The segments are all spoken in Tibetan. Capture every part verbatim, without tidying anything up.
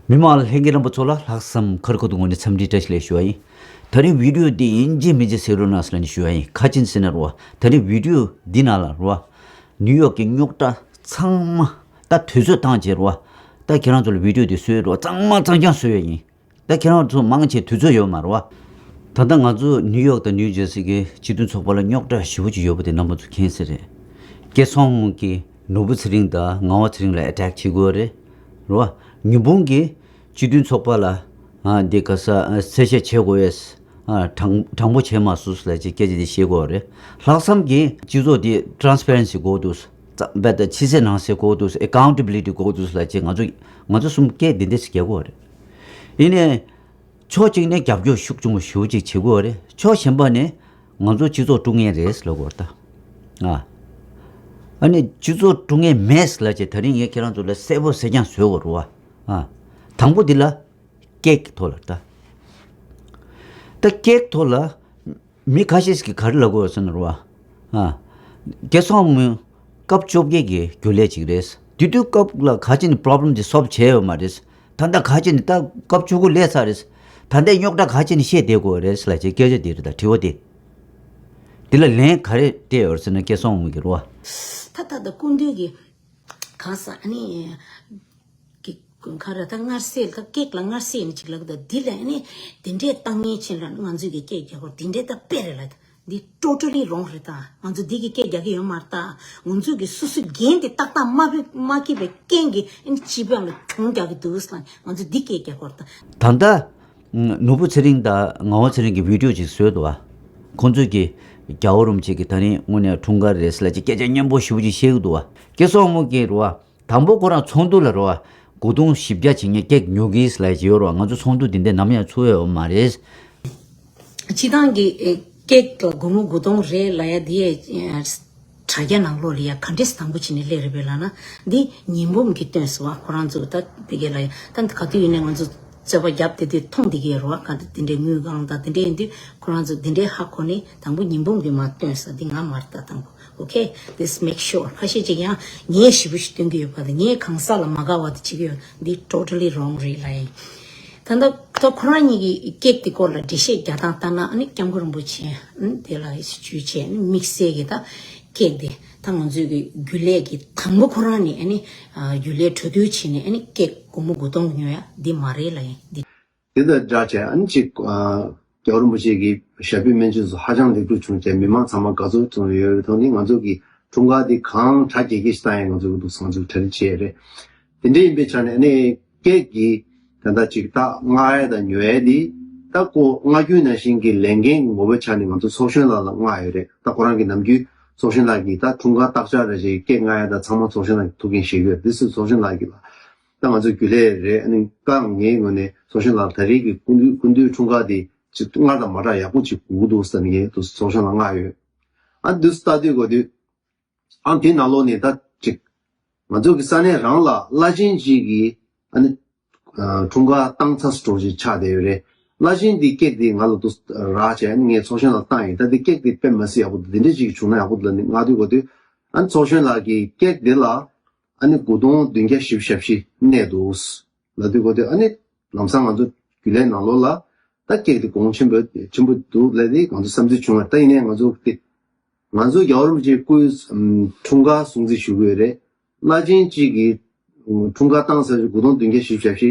མི་མང་ལྷན་རྒྱས་རྣམ་པ་ཚོ་ལ་ལྷག་བསམ་ཁ་རི་ཁ་ཐུག་ངོས་ནས་འཚམས་འདྲི་བཀྲ་ཤིས་བདེ་ལེགས་ཞུ་བ་ཡིན། ད་རིང་བི་ཌིའོ་འདི་ཡིན་གཅིག་མིན་གཅིག་གཟིགས་རོགས་གནང་ཟེར་ནས་ཞུ་བ་ཡིན། ག་ཅི་ཡིན་ཟེར་ན་རེད་བ། ད་རིང་བི་ཌིའོ་འདི་ནང་ལ་རེད་བ། ནིའུ་ཡོག་གི་རྙོག་དྲ་ཚང་མ་ད་དུས་ཚོད་བཏང་བྱས་རེད་བ། ད་ཁྱེད་རང་ཚོ་ལ་བི་ཌིའོ་འདི་བཟོས་རེད་བ། གཙང་མ་གཙང་རྐྱང་བཟོས་ཡ་ཡིན། ད་ཁྱེད་རང་ཚོ་མང་ཆེ་དུས་ཚོད་ཡོད་མ་རེད་བ། ད་ལྟ་ང་ཚོ་ནིའུ་ཡོག་དང་ནིའུ་ཇར་སི་གི་སྤྱི་མཐུན་ཚོགས་པ་ལ་རྙོག་དྲ་ཞེ་པོ་ཅིག་ཡོད་པ་དེ་རྣམ་པ་ཚོ་མཁྱེན་གསལ་རེད། སྐལ་བཟང་དབང་མོ་གིས་ནོར་བུ་ཚེ་རིང་དང་ངག་དབང་ཚེ་རིང་ལ་ཨེ་ཊེག་བྱེད་དགོས་རེད། རེད་བ། ཉི་འབུམ་གིས་སྤྱི་མཐུན་ཚོགས་པ་ལ་ཨ་འདི་ག་ས་ཨ་གསལ་བཤད་བྱེད་དགོས་ཡས། ཨ་དྲང་དྲང་པོ་བྱས་མ་སོང་ལབ་ཅིག་སྐད་ཆ་འདི་བཤད་དགོས་རེད། ལྷག་བསམ་གྱིས་སྤྱི་ཚོགས་འདི་ཊ་རན་སི་པེ་རེན་སི་དགོས་འདུག་རྩ་བའི་ད་ཕྱི་གསལ་ནང་གསལ་དགོས་འདུག་ཨེ་ཁའུན་ཊེ་བི་ལི་ཊི་དགོས་འདུག་ལབ་ཅིག་ང་ཚོ་ང་ཚོ་གསུམ་སྐད་འདི་འདྲ་ཞིག་རྒྱག་དགོས་རེད། ཡིན་ནའི། ཕྱོགས་གཅིག་ནས་རྒྱབ་སྐྱོར་ཤུགས་ཆེན་པོ་ཞེ་པོ་ཅིག་བྱེད་དགོས་རེད། ཕྱོགས་གཞན་པ་ནས་ང་ཚོ་སྤྱི་ཚོགས་དཀྲུག་མཁན་རེད་ལབ་དགོས་རེད་ད། ཨ། ཨ་ནི་སྤྱི་ཚོགས་དཀྲུག་མཁན་མེད་ལབ་བྱས་ད་རིང་ངས་ཁྱེད་རང་ཚོ་ལ་གསལ་པོ་གསལ་རྐྱང་བཟོ་དགོས་རེད་བ། ཨ། དང་པོ་འདི་ལ་སྐད་ཀྱི་ཐོག་ལ་ད། ད་སྐད་ཀྱི་ཐོག་ལ། མི་ཁ་ཤས་ཀྱིས་ག་རེ་ལབ་ཀྱི་ཡོད་ཟེར་ན་རེད་བ། ཨ། སྐལ་བཟང་དབང་མོ་སྐབས་བཅོ་བརྒྱད་ཀྱི་རྒྱུན་ལས་ཅིག་རེད། དེ་དུས་སྐབས་ལ་ག་ཅི་ནས་པོ་རོབ་ལེམ་དེ་སོལབ་བྱས་ཡོད་མ་རེད། ད་ལྟ་ག་ཅི་ནས་ད་སྐབས་བཅུ་དགུ་སླེབས་ཚར་རེད། ད་ལྟའི་རྙོག་དྲ་ག་ཅི་ནས་བཤད་བསྡད་དགོས་རེད་ལབ་ཅེས་སྐད་ཆ་དེ་རེད། ད་དྲི་བ་དེ། དེ་ལ་ལན་ག་རེ་སྤྲད་ཡོད་ཟེར་ན་སྐལ་བཟང་དབང་མོ་གིས་རེད་བ། ད་ད་ད་སྐུ་མདུན་གྱིས་གང་ཟག་ཨ་ནི། གི་ག་རེ་ད་མངར་ཟས་ད་ཀེག་ལ་མངར་ཟས་ནི་ཅིག་ལབ་ད་འདི་ལ་ནི་དེ་འདྲའི་ཏང་ངེ་ཆེན་ལ་ང་ཚོས་ཀྱི་སྐད་རྒྱག་གོ་དེ་འདྲའི་ད་དཔེ་རེད་ལ། འདི་ཊོ་ཊ་ལི་རོང་རེད་ད། ང་ཚོ་འདི་གི་སྐད་རྒྱག་གི་ཡོད་མ་རེད་ད། ང་ཚོས་ཀྱི་སོ་སོའི་འགན་དེ་ཏག་ཏག་མ་ཕེ་མ་འཁྱེར་བའི་རྐྱེན་གྱིས་ཨ་ནི་སྤྱི་པའམ་ལ་གྱོང་རྒྱག་གི་འདུག་ཟེར་ལ་ང་ཚོ་འདི་སྐད་རྒྱག་གོ་རེད་ད། ད་ལྟ་ནོར་བུ་ཚེ་རིང་དང་ངག་དབང་ཚེ་རིང་གི་བི་ཌིའོ་ཅིག་བཟོས་འདུག་བ། ཁོང་ཚོས་ཀྱི་རྒྱལ་བ་རིན་པོ་ཆེ་གི་ད་རིང་དངོས་གནས་འཁྲུངས་སྐར་རེད་ཟེར་ལ་ཅིག་སྐད་ཆ་སྙན་པོ་ཞེ་པོ་ཅིག་བཤད་གི་འདུག་བ། སྐལ་བཟང་དབང་མོ་གིས་རེད་བ། དང་པོ་ཁོ་རང་ཚོགས་འདུ་ལ་རེད་བ། གོ་བརྡུང་ཞིབ་རྒྱ་བྱེད་མཁན་ཀེག་ཉོ་གིས་ལབ་ཀྱི་ཡོད་རེད་བ། ང་ཚོ་ཚོགས་འདུ་འདི་འདྲ་ནམ་ཡང་ཚུགས་ཡོད་མ་རེད། སྤྱི་བཏང་གི་ཨེ་ཀེག་ལ་སྒོར་མོ་དགུ་སྟོང་རེད་ལབ་ཡ་འདི་ཨེ་དྲ་རྒྱ་ནང་ལོགས་ལ་ཡ་ག་འདྲས་དང་པོ་བྱས་ནས་སླེབས་རེད་པས་ལབ་ན། འདི་ཉི་འབུམ་གྱིས་བཏོན་སོང་བ། ཁོ་རང་ཚོ་ད་དེ་གས་ལ་ཡ་ད་ག་དུས་ཡིན་ནའི་ང་ཚོ་རྩོད་པ་བརྒྱབ་དེ་དུས་མཐོང་བསྡད་ཀྱི་ཡོད་རེད་བ། ག་འདྲ་དེ་འདྲའི་དངུལ་ཁང་དང་དེ་འདྲས་ཡིན་དུས་ཁོ་རང་ཚོ་དེ་འདྲའི་ཧ་གོ་ནས་དང་པོ་ཉི་འབུམ་གྱིས་མར་བཏོན་སོང་། འདི་ང་མ་རེད་ད་དང་པོ། Okay, this make sure. ཁ་ཤས་ཅིག་ཡང་ངས་ཞེ་པོ་ཞིག་སྟོན་གྱི་ཡོད་པ་དང་ངས་གང་ཟག་ལ་མ་དགའ་བ་དེ་བྱེད་ཀྱི་ཡོད། འདི་totally wrong རེད་ལབ་ཡིན། ད་ལྟ་ད་ཁོ་རང་གཉིས་ཀྱི་ཀེག་དེ་སྐོར་ལ་འགྲེལ་བཤད་རྒྱག་སྟངས་ལྟར་ན་ཨ་ནི་སྐྱབས་མགོན་རིན་པོ་ཆེ་ཨ་ནི་དེ་ལ་ཞུས་བྱས་ཨ་ནི་དམིགས་བསལ་གྱི་ད་ཀེག་དེ་ད་ང་ཚོའི་གི་རྒྱུན་ལས་ཀྱི་དང་པོ་ཁོ་རང་ནས་ཨ་ནི་རྒྱུན་ལས་གྲོས་བསྡུར་བྱས་ནས་ཨ་ནི་ཀེག་སྒོར་མོ་དགུ་སྟོང་ཉོ་ཡ་འདི་མ་རེད་ལབ་ཡིན་འདི། དེ་དང་སྦྲགས་བྱས་ཨ་ནི་ཅིག་ཨ་རྒྱལ་བ་རིན་པོ་ཆེ་གི་ཞབས་པད་སྨན་བཅོས་སུ་ཧ་ཅང་ལེགས་གྲུབ་བྱུང་བྱས་མི་མང་ཚང་མ་དགའ་ཚོར་བྱུང་ཡོད་པའི་ཐོག་ནས་ང་ཚོ་གི་འཁྲུངས་སྐར་འདི་གང་གྲ་རྒྱས་རྒྱས་ཤིག་བཏང་ཡས་ང་ཚོ་གི་འདུག་ང་ཚོ་གྲ་སྒྲིག་བྱས་རེད། དེ་འདྲ་ཡིན་པའི་ཆ་ནས་ཨ་ནི་ཀེག་གི་ད་ལྟ་ཅིག་ད་མངགས་ཡས་དང་ཉོ་ཡས་འདི་ད་ཀོ་མངགས་རྒྱུ་ནང་བཞིན་གྱི་ལས་འགན་གྱི་ངོ་བོའི་ཆ་ནས་ང་ཚོ་ཚོགས་གཞོན་ལགས་ལ་མངགས་ཡོད་རེད། ད་ཁོ་རང་གི་ནམ་རྒྱུན་ཚོགས་གཞོན་ལགས་ཀྱིས་ད་འཁྲུངས་སྐར་རྟག་ཆགས་རེ་བྱས་ཀེག་མངགས་ཡས་དང་ཚང་མ་ཚོགས་གཞོན་ལགས་ཀྱི་ཐུགས་འགན་བཞེས་ཀྱི་ཡོད་རེད། འདི་སུ་ཚོགས་གཞོན་ལགས་ཀྱིས་ལ། ད་ང་ཚོའི་རྒྱུན་ལས་རེད། ཨ་ནི་ཀང་ངའི་ངོས་ནས་ཚོགས་གཞོན་ལགས་ད་རེས་ཀྱི་སྐུ་མདུན་སྐུ་མདུན་འཁྲུངས་སྐར་དེ་ཅིག་སྔར་དང་མ་འདྲ་ཡག་པོ་ཅིག་དགོས་ཀྱི་འདུག་ཟེར་ནས་ངས་དུ་ཚོགས་གཞོན་ལ་མངགས་ཡོད། ཨ་འདུག་ལྟ་དུས་གོ་དུས་ཨང་དེ་ནང་ལོགས་ནས་ད་ཅིག་ང་ཚོ་གི་ས་གནས་རང་ལ་བླ་ཆེན་ཅིག་གིས་ཨ་ནི་འཁྲུངས་སྐར་བཏང་ཚར་སོང་ཅིག་ཆགས་བསྡད་ཡོད་རེད། བླ་ཆེན་འདི་ཀེག་དེ་ང་ལ་དུ་རག་བྱས་ཨ་ནི་ངས་ཚོགས་གཞོན་ལ་བཏང་ཡིན། ད་འདི་ཀེག་དེ་དཔེ་མ་སྲིད་ཡག་པོ་འདུག་འདི་འདྲ་ཅིག་བྱུང་ན་ཡག་པོ་འདུག་ལབ་ནས་མངགས་དུས་གོ་དུས་ཨ་ནི་ཚོགས་གཞོན་ལགས་ཀྱིས་ཀེག་འདི་ལ། ཨ་ནི་དགུ་སྟོང་བདུན་བརྒྱ་བཞི་བཅུ་ཞེ་བཞི་གནས་འདུག་ལབ་དུས་གོ་དུས་ཨ་ནི་ལམ་སང་ང་ཚོ་རྒྱུན་ལས་ནང་ལོགས་ལ་ད་ཀེག་དེ་གོང་ཆེན་པོ་ཆེན་པོ་འདུག་ལབ་དེ་ང་ཚོ་བསམ་ཚུལ་བྱུང་བ། ད་ཡིན་ནའི་ང་ཚོ་དེ་ང་ཚོ་རྒྱལ་བ་རིན་པོ་ཆེའི་སྐུའི་འཁྲུངས་སྐར་སྲུང་བརྩི་ཞུ་གི་ཡོད་རེད། བླ་ཆེན་གཅིག་གིས་འཁྲུངས་སྐར་བཏང་ཚར་དུས་དགུ་སྟོང་བདུན་བརྒྱ་བཞི་བཅུ་ཞེ་བཞི་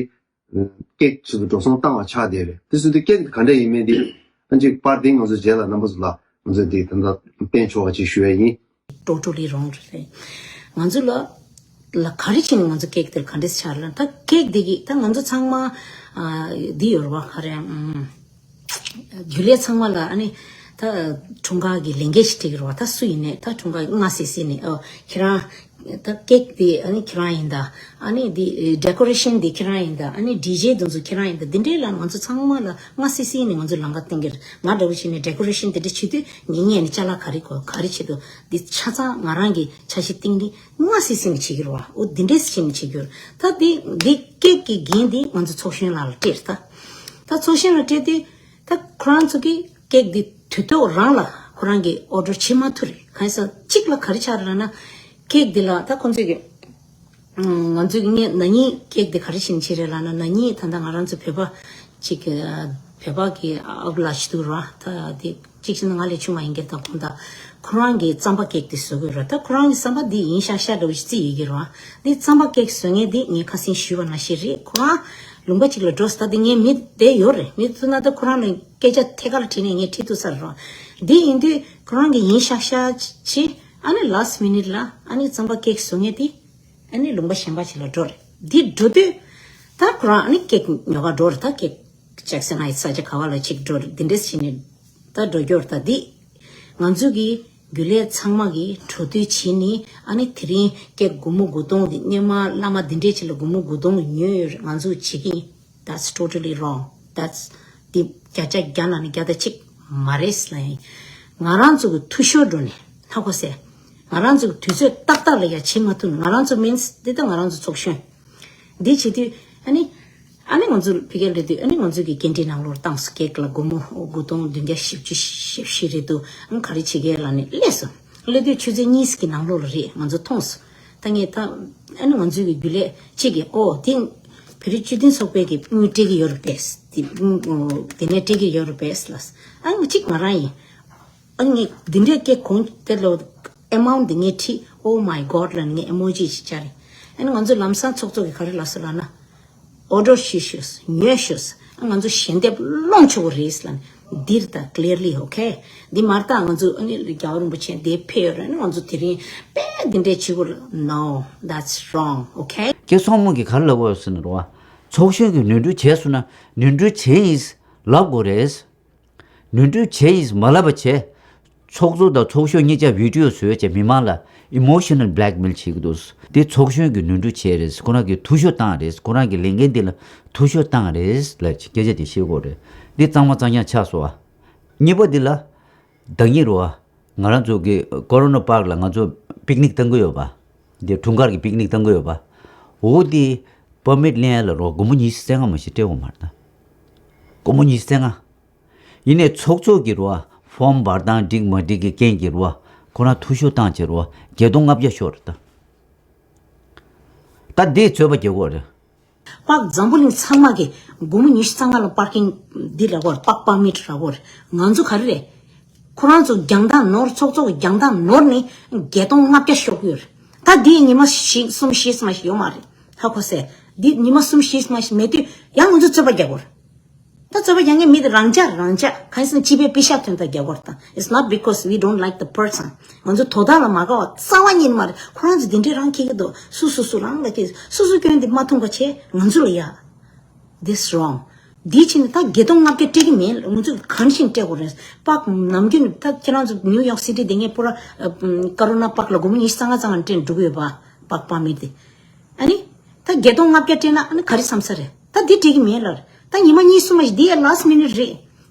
ཀེག་ཆེད་དུ་འགྲོ་སོང་བཏང་བ་ཆགས་བསྡད་རེད། དེ་སོང་དུས་ཀེག་དེ་ག་འདྲ་ཡིན་མིན་དེ་ཨ་ཅིག་པར་དེ་ང་ཚོ་རྗེས་ལ་རྣམ་པ་ཚོ་ལ་ང་ཚོ་དེ་ད་ལྟ་བསྟན་ཆོག་པ་ཅིག་ཞུ་ཡ་ཡིན། Totally wrong རེད། ང་ཚོ་ལ་ལ་ག་རེ་བྱས་ནས་ང་ཚོ་ཀེག་དེར་ག་འདྲས་ཆགས་ལ་ད་ཀེག་དེ་གི་ད་ང་ཚོ་ཚང་མ་ཨ་འདི་ཡོད་རེད་བ། ག་རེ་ཨམ་རྒྱུན་ལས་ཚང་མ་ལ་ཨ་ནི་ད་འཁྲུངས་སྐར་གྱི་ལས་འགན་ཞིག་སྤྲད་ཀྱི་རེད་བ། ད་སུ་ཡིན་ནས་ད་འཁྲུངས་སྐར་སྔ་སེ་སེ་ནས་ཨོ་ཁྱེད་རང་ད་ཀེག་དེ་ཨ་ནི་ཁྱེད་རང་ཡིན་ད། ཨ་ནི་འདི་ཌེ་ཀོ་རེ་ཤན་འདི་ཁྱེད་རང་ཡིན་ད། ཨ་ནི་ཌི་ཇེ་དེ་ཚོ་ཁྱེད་རང་ཡིན་ད། འདི་འདྲའི་ལ་ང་ཚོ་ཚང་མ་ལ་སྔ་སེ་སེ་ནས་ང་ཚོ་ལམ་ཁ་སྟོན་གྱི་རེད། ང་འདྲ་བོ་བྱས་ནས་ཌེ་ཀོ་རེ་ཤན་དེ་འདྲ་བྱེད་དུས་ངེད་གཉིས་ནས་ཅ་ལག་ག་རེ་དགོས་ག་རེ་བྱེད་དུ་འདི་ཆ་ཚང་ང་རང་གི་འཆར་གཞི་བཏིང་གི་སྔ་སེ་སེ་ནས་བྱེད་ཀྱི་རེད་བ། འོ་འདི་འདྲས་བྱས་ནས་བྱེད་རྒྱུ་རེད། ད་འདི་འདི་ཀེག་གི་འགན་འདི་ང་ཚོ་ཚོགས་གཞོན་ལགས་ལ་སྤྲད་རེད་ད། ད་ཚོགས་གཞོན་ལ་སྤྲད་དུས་ད་ཁོ་རང་ཚོ་གི་ཀེག་འདི་དུས་ཐོག་རང་ལ་ཁོ་རང་གི་ཨོ་ཌར་བྱེད་མ་ཐུབ་རེད། གང་ཡིན་ཟེར་གཅིག་ལ་ག་རེ་ཆགས་རེད་ལབ་ན་ཀེག་འདི་ལ་ད་ཁོ་ཚོས་གི་ ང་ཚོས་ངས་ན་ནིང་ཀེག་དེ་ག་རེ་བྱས་ནས་བྱས་རེད་ལབ་ན། ན་ནིང་ད་ལྟ་ང་རང་ཚོ་བོད་པ་ཅིག་བོད་པ་གི་ཨབ་ལ་ཞིག་འདུག་ར། ད་དེ་གཅིག་བྱས་ན་ང་ལས་ཆུང་བ་ཡིན་གྱི། ད་དགོང་དག་ཁོ་རང་གི་རྩམ་པ་ཀེག་དེ་བཟོ་གི་ཡོད་ར། ད་ཁོ་རང་གི་རྩམ་པ་འདི་ཡིན་ཤག་ཤག་འདྲ་བོ་ཞིག་བརྩིས་ཡོད་ཀྱི་ར། འདི་རྩམ་པ་ཀེག་བཟོ་མཁན་འདི་ངས་ཁ་སང་ཞུས་པ་ནང་བཞིན་རེད། ཁོ་རང་ལུང་པ་ཅིག་ལ་འགྲོ་ས། ད་དེ་ངའི་མི་དེ་ཡོད་རེད། མི་ཐུག་ན་ད་ཁོ་རང་ལ་སྐད་ཆ་ཐད་ཀར་དྲིས་ནས་ངས་ཁྲིད་ཐུབ་ས་རེད་ར། འདི་ཡིན་དུས་ཁོ་རང་གི་ཡིན་ཤག་ཤག་བྱས། ཨ་ནི་ལཱ་སི་མི་ནིཊ་ལ་ཨ་ནི་རྩམ་པ་ཀེག་བཟོ་མཁན་དེ་ཨ་ནི་ལུང་པ་གཞན་པ་ཞིག་ལ་འགྲོ་རེད། འདི་འགྲོ་དུས་ད་ཁོ་རང་ཨ་ནི་ཀེག་ཉོ་ག་འགྲོ་རེད། ད་ཀེག་ཇེག་སན་ཧའི་ཊི་ས་ཆ་ག་བ་ལ་ཅིག་འགྲོ་རེད། འདི་འདྲས་བྱས་ནས་ད་འགྲོ་རྒྱུ་རེད། ད་འདི་ང་ཚོ་གི་རྒྱུན་ལས་ཚང་མ་གིས་འགྲོ་དུས་བྱས་ནས། ཨ་ནི་དེ་རིང་ཀེག་སྒོར་མོ་དགུ་སྟོང་དེ་སྔོན་མ་བླ་མ་འདི་འདྲས་ཅིག་ལ་སྒོར་མོ་དགུ་སྟོང་ལ་ཉོས་ཡོད་རེད། ང་ཚོ་བྱེད་ཀྱི་ཡིན། That's totally wrong. That's འདི་བརྒྱ་ཆ་བརྒྱ་ནང་ནས་བརྒྱ་དང་གཅིག་མ་རེད་ལབ་ཡིན། ང་རང་ཚོ་གི་འཐུས་ཤོར་འགྲོ་ནས་ཧ་གོ་སོང་། ང་རང་ཚོ་གི་དུས་ཚོད་ཏག་ཏག་ལ་ཡ་བྱེད་མ་ཐུབ་ནས། ང་རང་ཚོ་མིན་འདི་ད་ང་རང་ཚོ་ཚོགས་གཞོན་འདི་བྱེད་དུས། ཨ་ནི་ཨ་ནི་ང་ཚོ་ཕ་གིར་སླེབས་དུས་ཨ་ནི་ང་ཚོ་གི་ཀེན་ཊིན་ནང་ལོགས་བཏང་སོང་། ཀེག་ལ་སྒོར་མོ་དགུ་སྟོང་བདུན་བརྒྱ་བཞི་བཅུ་ཞེ་བཞི་རེད་འདུག་ཨ་ནི་ག་རེ་བྱེད་ཀྱི་ལབ་ནས་སླེབས་སོང་། སླེབས་དུས་ཆུ་ཚོད་གཉིས་ཀྱི་ནང་ལོགས་ལ་རེད། ང་ཚོ་མཐོང་སོང་། ད་ངས་ད་ཨ་ནི་ང་ཚོའི་གི་རྒྱུན་ལས་གཅིག་གིས། ཨོ་དེ་བོད་རིགས་སྤྱི་མཐུན་ཚོགས་པའི་གི་དངུལ་སྤྲད་ཀྱི་ཡོད་རེད་པས། དེ་དེ་ནས་སྤྲད་ཀྱི་ཡོད་རེད་པས་ལབ། ཨ་ནི་གཅིག་ང་རང་ཡིན། ཨ་ནི་ངས་འདི་འདྲའི་སྐད་གོང་དེ་ལོ་ཨེ་མའུནཊ་འདི་ངས་ཁྲིད། Oh my God ལབ་ནས་ངས་ཨི་མོ་ཇི་ཞིག་སྦྱར་རེད། ཨ་ནི་ང་ཚོ་ལམ་སང་ཚོགས་གཙོ་གིས་ག་རེ་ལབ་སོང་ལབ་ན། ཨོ་ཌར་ཞུས་ཤོག་ཉོས་ཤོག་ཨ་ང་ཚོ་ཞལ་འདེབས་སློང་ཆོག་གི་རེད་ལབ་ནས། འདིར་ད་ཀླེར་ལི་ཨོ་ཁེ། འདི་མ་རེད། ད་ང་ཚོ་ཨ་ནི་རྒྱལ་བ་རིན་པོ་ཆེ་འདིར་ཕེབས་ཡོད་རེད། ཨ་ནི་ང་ཚོ་དེ་རིང་དཔེ་འདི་འདྲའི་བྱེད་དགོས་རེད། No, that's wrong, okay? སྐལ་བཟང་མོ་གིས་ག་རེ་ལབ་ཡོད་ཟེར་ན་རེད་བ། ཚོགས་གཞོན་གྱིས་ནོར་འཁྲུལ་བྱས་སོང་ན་ནོར་འཁྲུལ་བྱས་ཡིན་ལབ་དགོས་རེད། ནོར་འཁྲུལ་བྱས་ཡིན་མ་ལབ་པ་བྱས། ཚོགས་གཙོ་དང་ཚོགས་གཞོན་གཉིས་ཆ་བི་ཌི་ཡོ་བཟོས་བྱས་མི་མང་ལ་ཨི་མོ་ཤི་ནལ་བྷི་ལེག་མེལ་བྱེད་ཀྱི་འདུག་དེ་ཚོགས་གཞོན་གྱིས་ནོར་འཁྲུལ་བྱས་རེད། ཁོ་རང་གིས་འཐུས་ཤོར་བཏང་རེད། ཁོ་རང་གི་ལས་འགན་དེ་ལ་འཐུས་ཤོར་བཏང་རེད་ལབ་བྱས་སྐད་ཆ་དེ་བཤད་ཀྱི་ཡོད་རེད། འདི་གཙང་མ་གཙང་རྐྱང་ཆགས་སོང་བ། གཉིས་པ་འདི་ལ། ཟླ་ཉིན་རེད་བ། ང་རང་ཚོ་གི་ཀོ་རོ་ན་པཱརྐ་ལ་ང་ཚོ་པིག་ནིག་བཏང་གི་ཡོད་པ། འདི་འཁྲུངས་སྐར་གྱི་པིག་ནིག་བཏང་གི་ཡོད་པ། འོ་འདི་པར་མིཊ་ལེན་ཡ་ལ་རོ་སྒོར་མོ་ཉི་ཤུ་རྩ་ལྔ་མ་གཏོགས་སྤྲད་ཡོད་མ་རེད་ད། སྒོར་མོ་ཉི་ཤུ་རྩ་ལྔ། ཡིན་ནའི་ཚོགས་གཙོ་གིས་རེད་བ། ཕོམ་འབར་སྟངས་འགྲིག་མ་འགྲིག་གི་རྐྱེན་གྱིས་རེད་བ། ཁོ་རང་འཐུས་ཤོར་བཏང་བྱས་རེད་བ། བརྒྱད་སྟོང་ལྔ་བརྒྱ་ཤོར་རེད་ད། ད་འདི་རྩོད་པ་རྒྱག་གི་ཡོད་རེད། པཱརྐ་འཛམ་བུ་གླིང་ཚང་མ་གིས་སྒོར་མོ་ཉི་ཤུ་རྩ་ལྔ་ལ་པར་ཀིང་འདི་རག་གི་ཡོད་རེད། པཱརྐ་པར་མིཊ་རག་གི་ཡོད་རེད། ང་ཚོ་ག་རེ་རེད། ཁོ་རང་ཚོ་རྒྱང་ཐག་ནོར། ཚོགས་གཙོ་གི་རྒྱང་ཐག་ནོར་ནས་བརྒྱད་སྟོང་ལྔ་བརྒྱ་ཤོར་གྱི་ཡོད་རེད། ད་འདི་ཉི་མ་བཞི་གསུམ་བཞི་ཙམ་ཞིག་ཡོད་མ་རེད། ཧ་གོ་སོང་། འདི་ཉི་མ་གསུམ་བཞི་ཙམ་ཞིག་མེད་དུས་ཡང་ང་ཚོ་རྩོད་པ་རྒྱག་གི་ཡོད་རེད། ད་རྩོད་པ་རྒྱག་མཁན་མི་དེ་རང་ཅག་རང་ཅག་གང་ཡིན་ཟེར་ན་སྤྱི་པའི་པེ་ཤག་དོན་དག་རྒྱག་གི་ཡོད་རེད། ད་It's not because we don't like the person. ང་ཚོ་དོ་བདག་ལ་མ་དགའ་བ་རྩ་བ་ཉིད་མ་རེད། ཁོ་རང་ཚོ་འདི་འདྲས་རང་འཁྱེར་གྱི་འདུག་སུ་སུ་སུ་རང་ལ་སྐྱེས། སུ་སུ་སྐྱོན་དེ་མ་མཐོང་བ་བྱས་ང་ཚོ་ལ་ཡ། This wrong. འདི་ཕྱིན་ད་བརྒྱད་སྟོང་ལྔ་བརྒྱ་སྤྲད་ཀྱི་མེད། ང་ཚོས་གང་ཞིག་སྤྲད་དགོས་རེད། པཱརྐ་ནམ་རྒྱུན་ད་ཁྱེད་རང་ཚོ་ནིའུ་ཡོག་སི་ཊི་དེ་ངས་པུ་ར་ཀ་རོ་ན་པཱརྐ་ལ་སྒོར་མོ་ཉི་ཤུ་རྩ་ལྔ་རྩ་ལྔ་སྤྲད་འགྲོ་གི་ཡོད་པ། པཱརྐ་པར་མིཊ་དེ། ཨ་ནི། ད་བརྒྱད་སྟོང་ལྔ་བརྒྱ་སྤྲད་ན་ཨ་ནི་ག་རེ་བསམ་ས་རེད། ད་འདི་སྤྲད་ཀྱི་མེད་ལབ་རེད། ད་ཉི་མ་གཉིས་གསུམ་མ་ཞིག་འདི་ཡ་ལཱ་སི་མི་ནིཊ་རེད།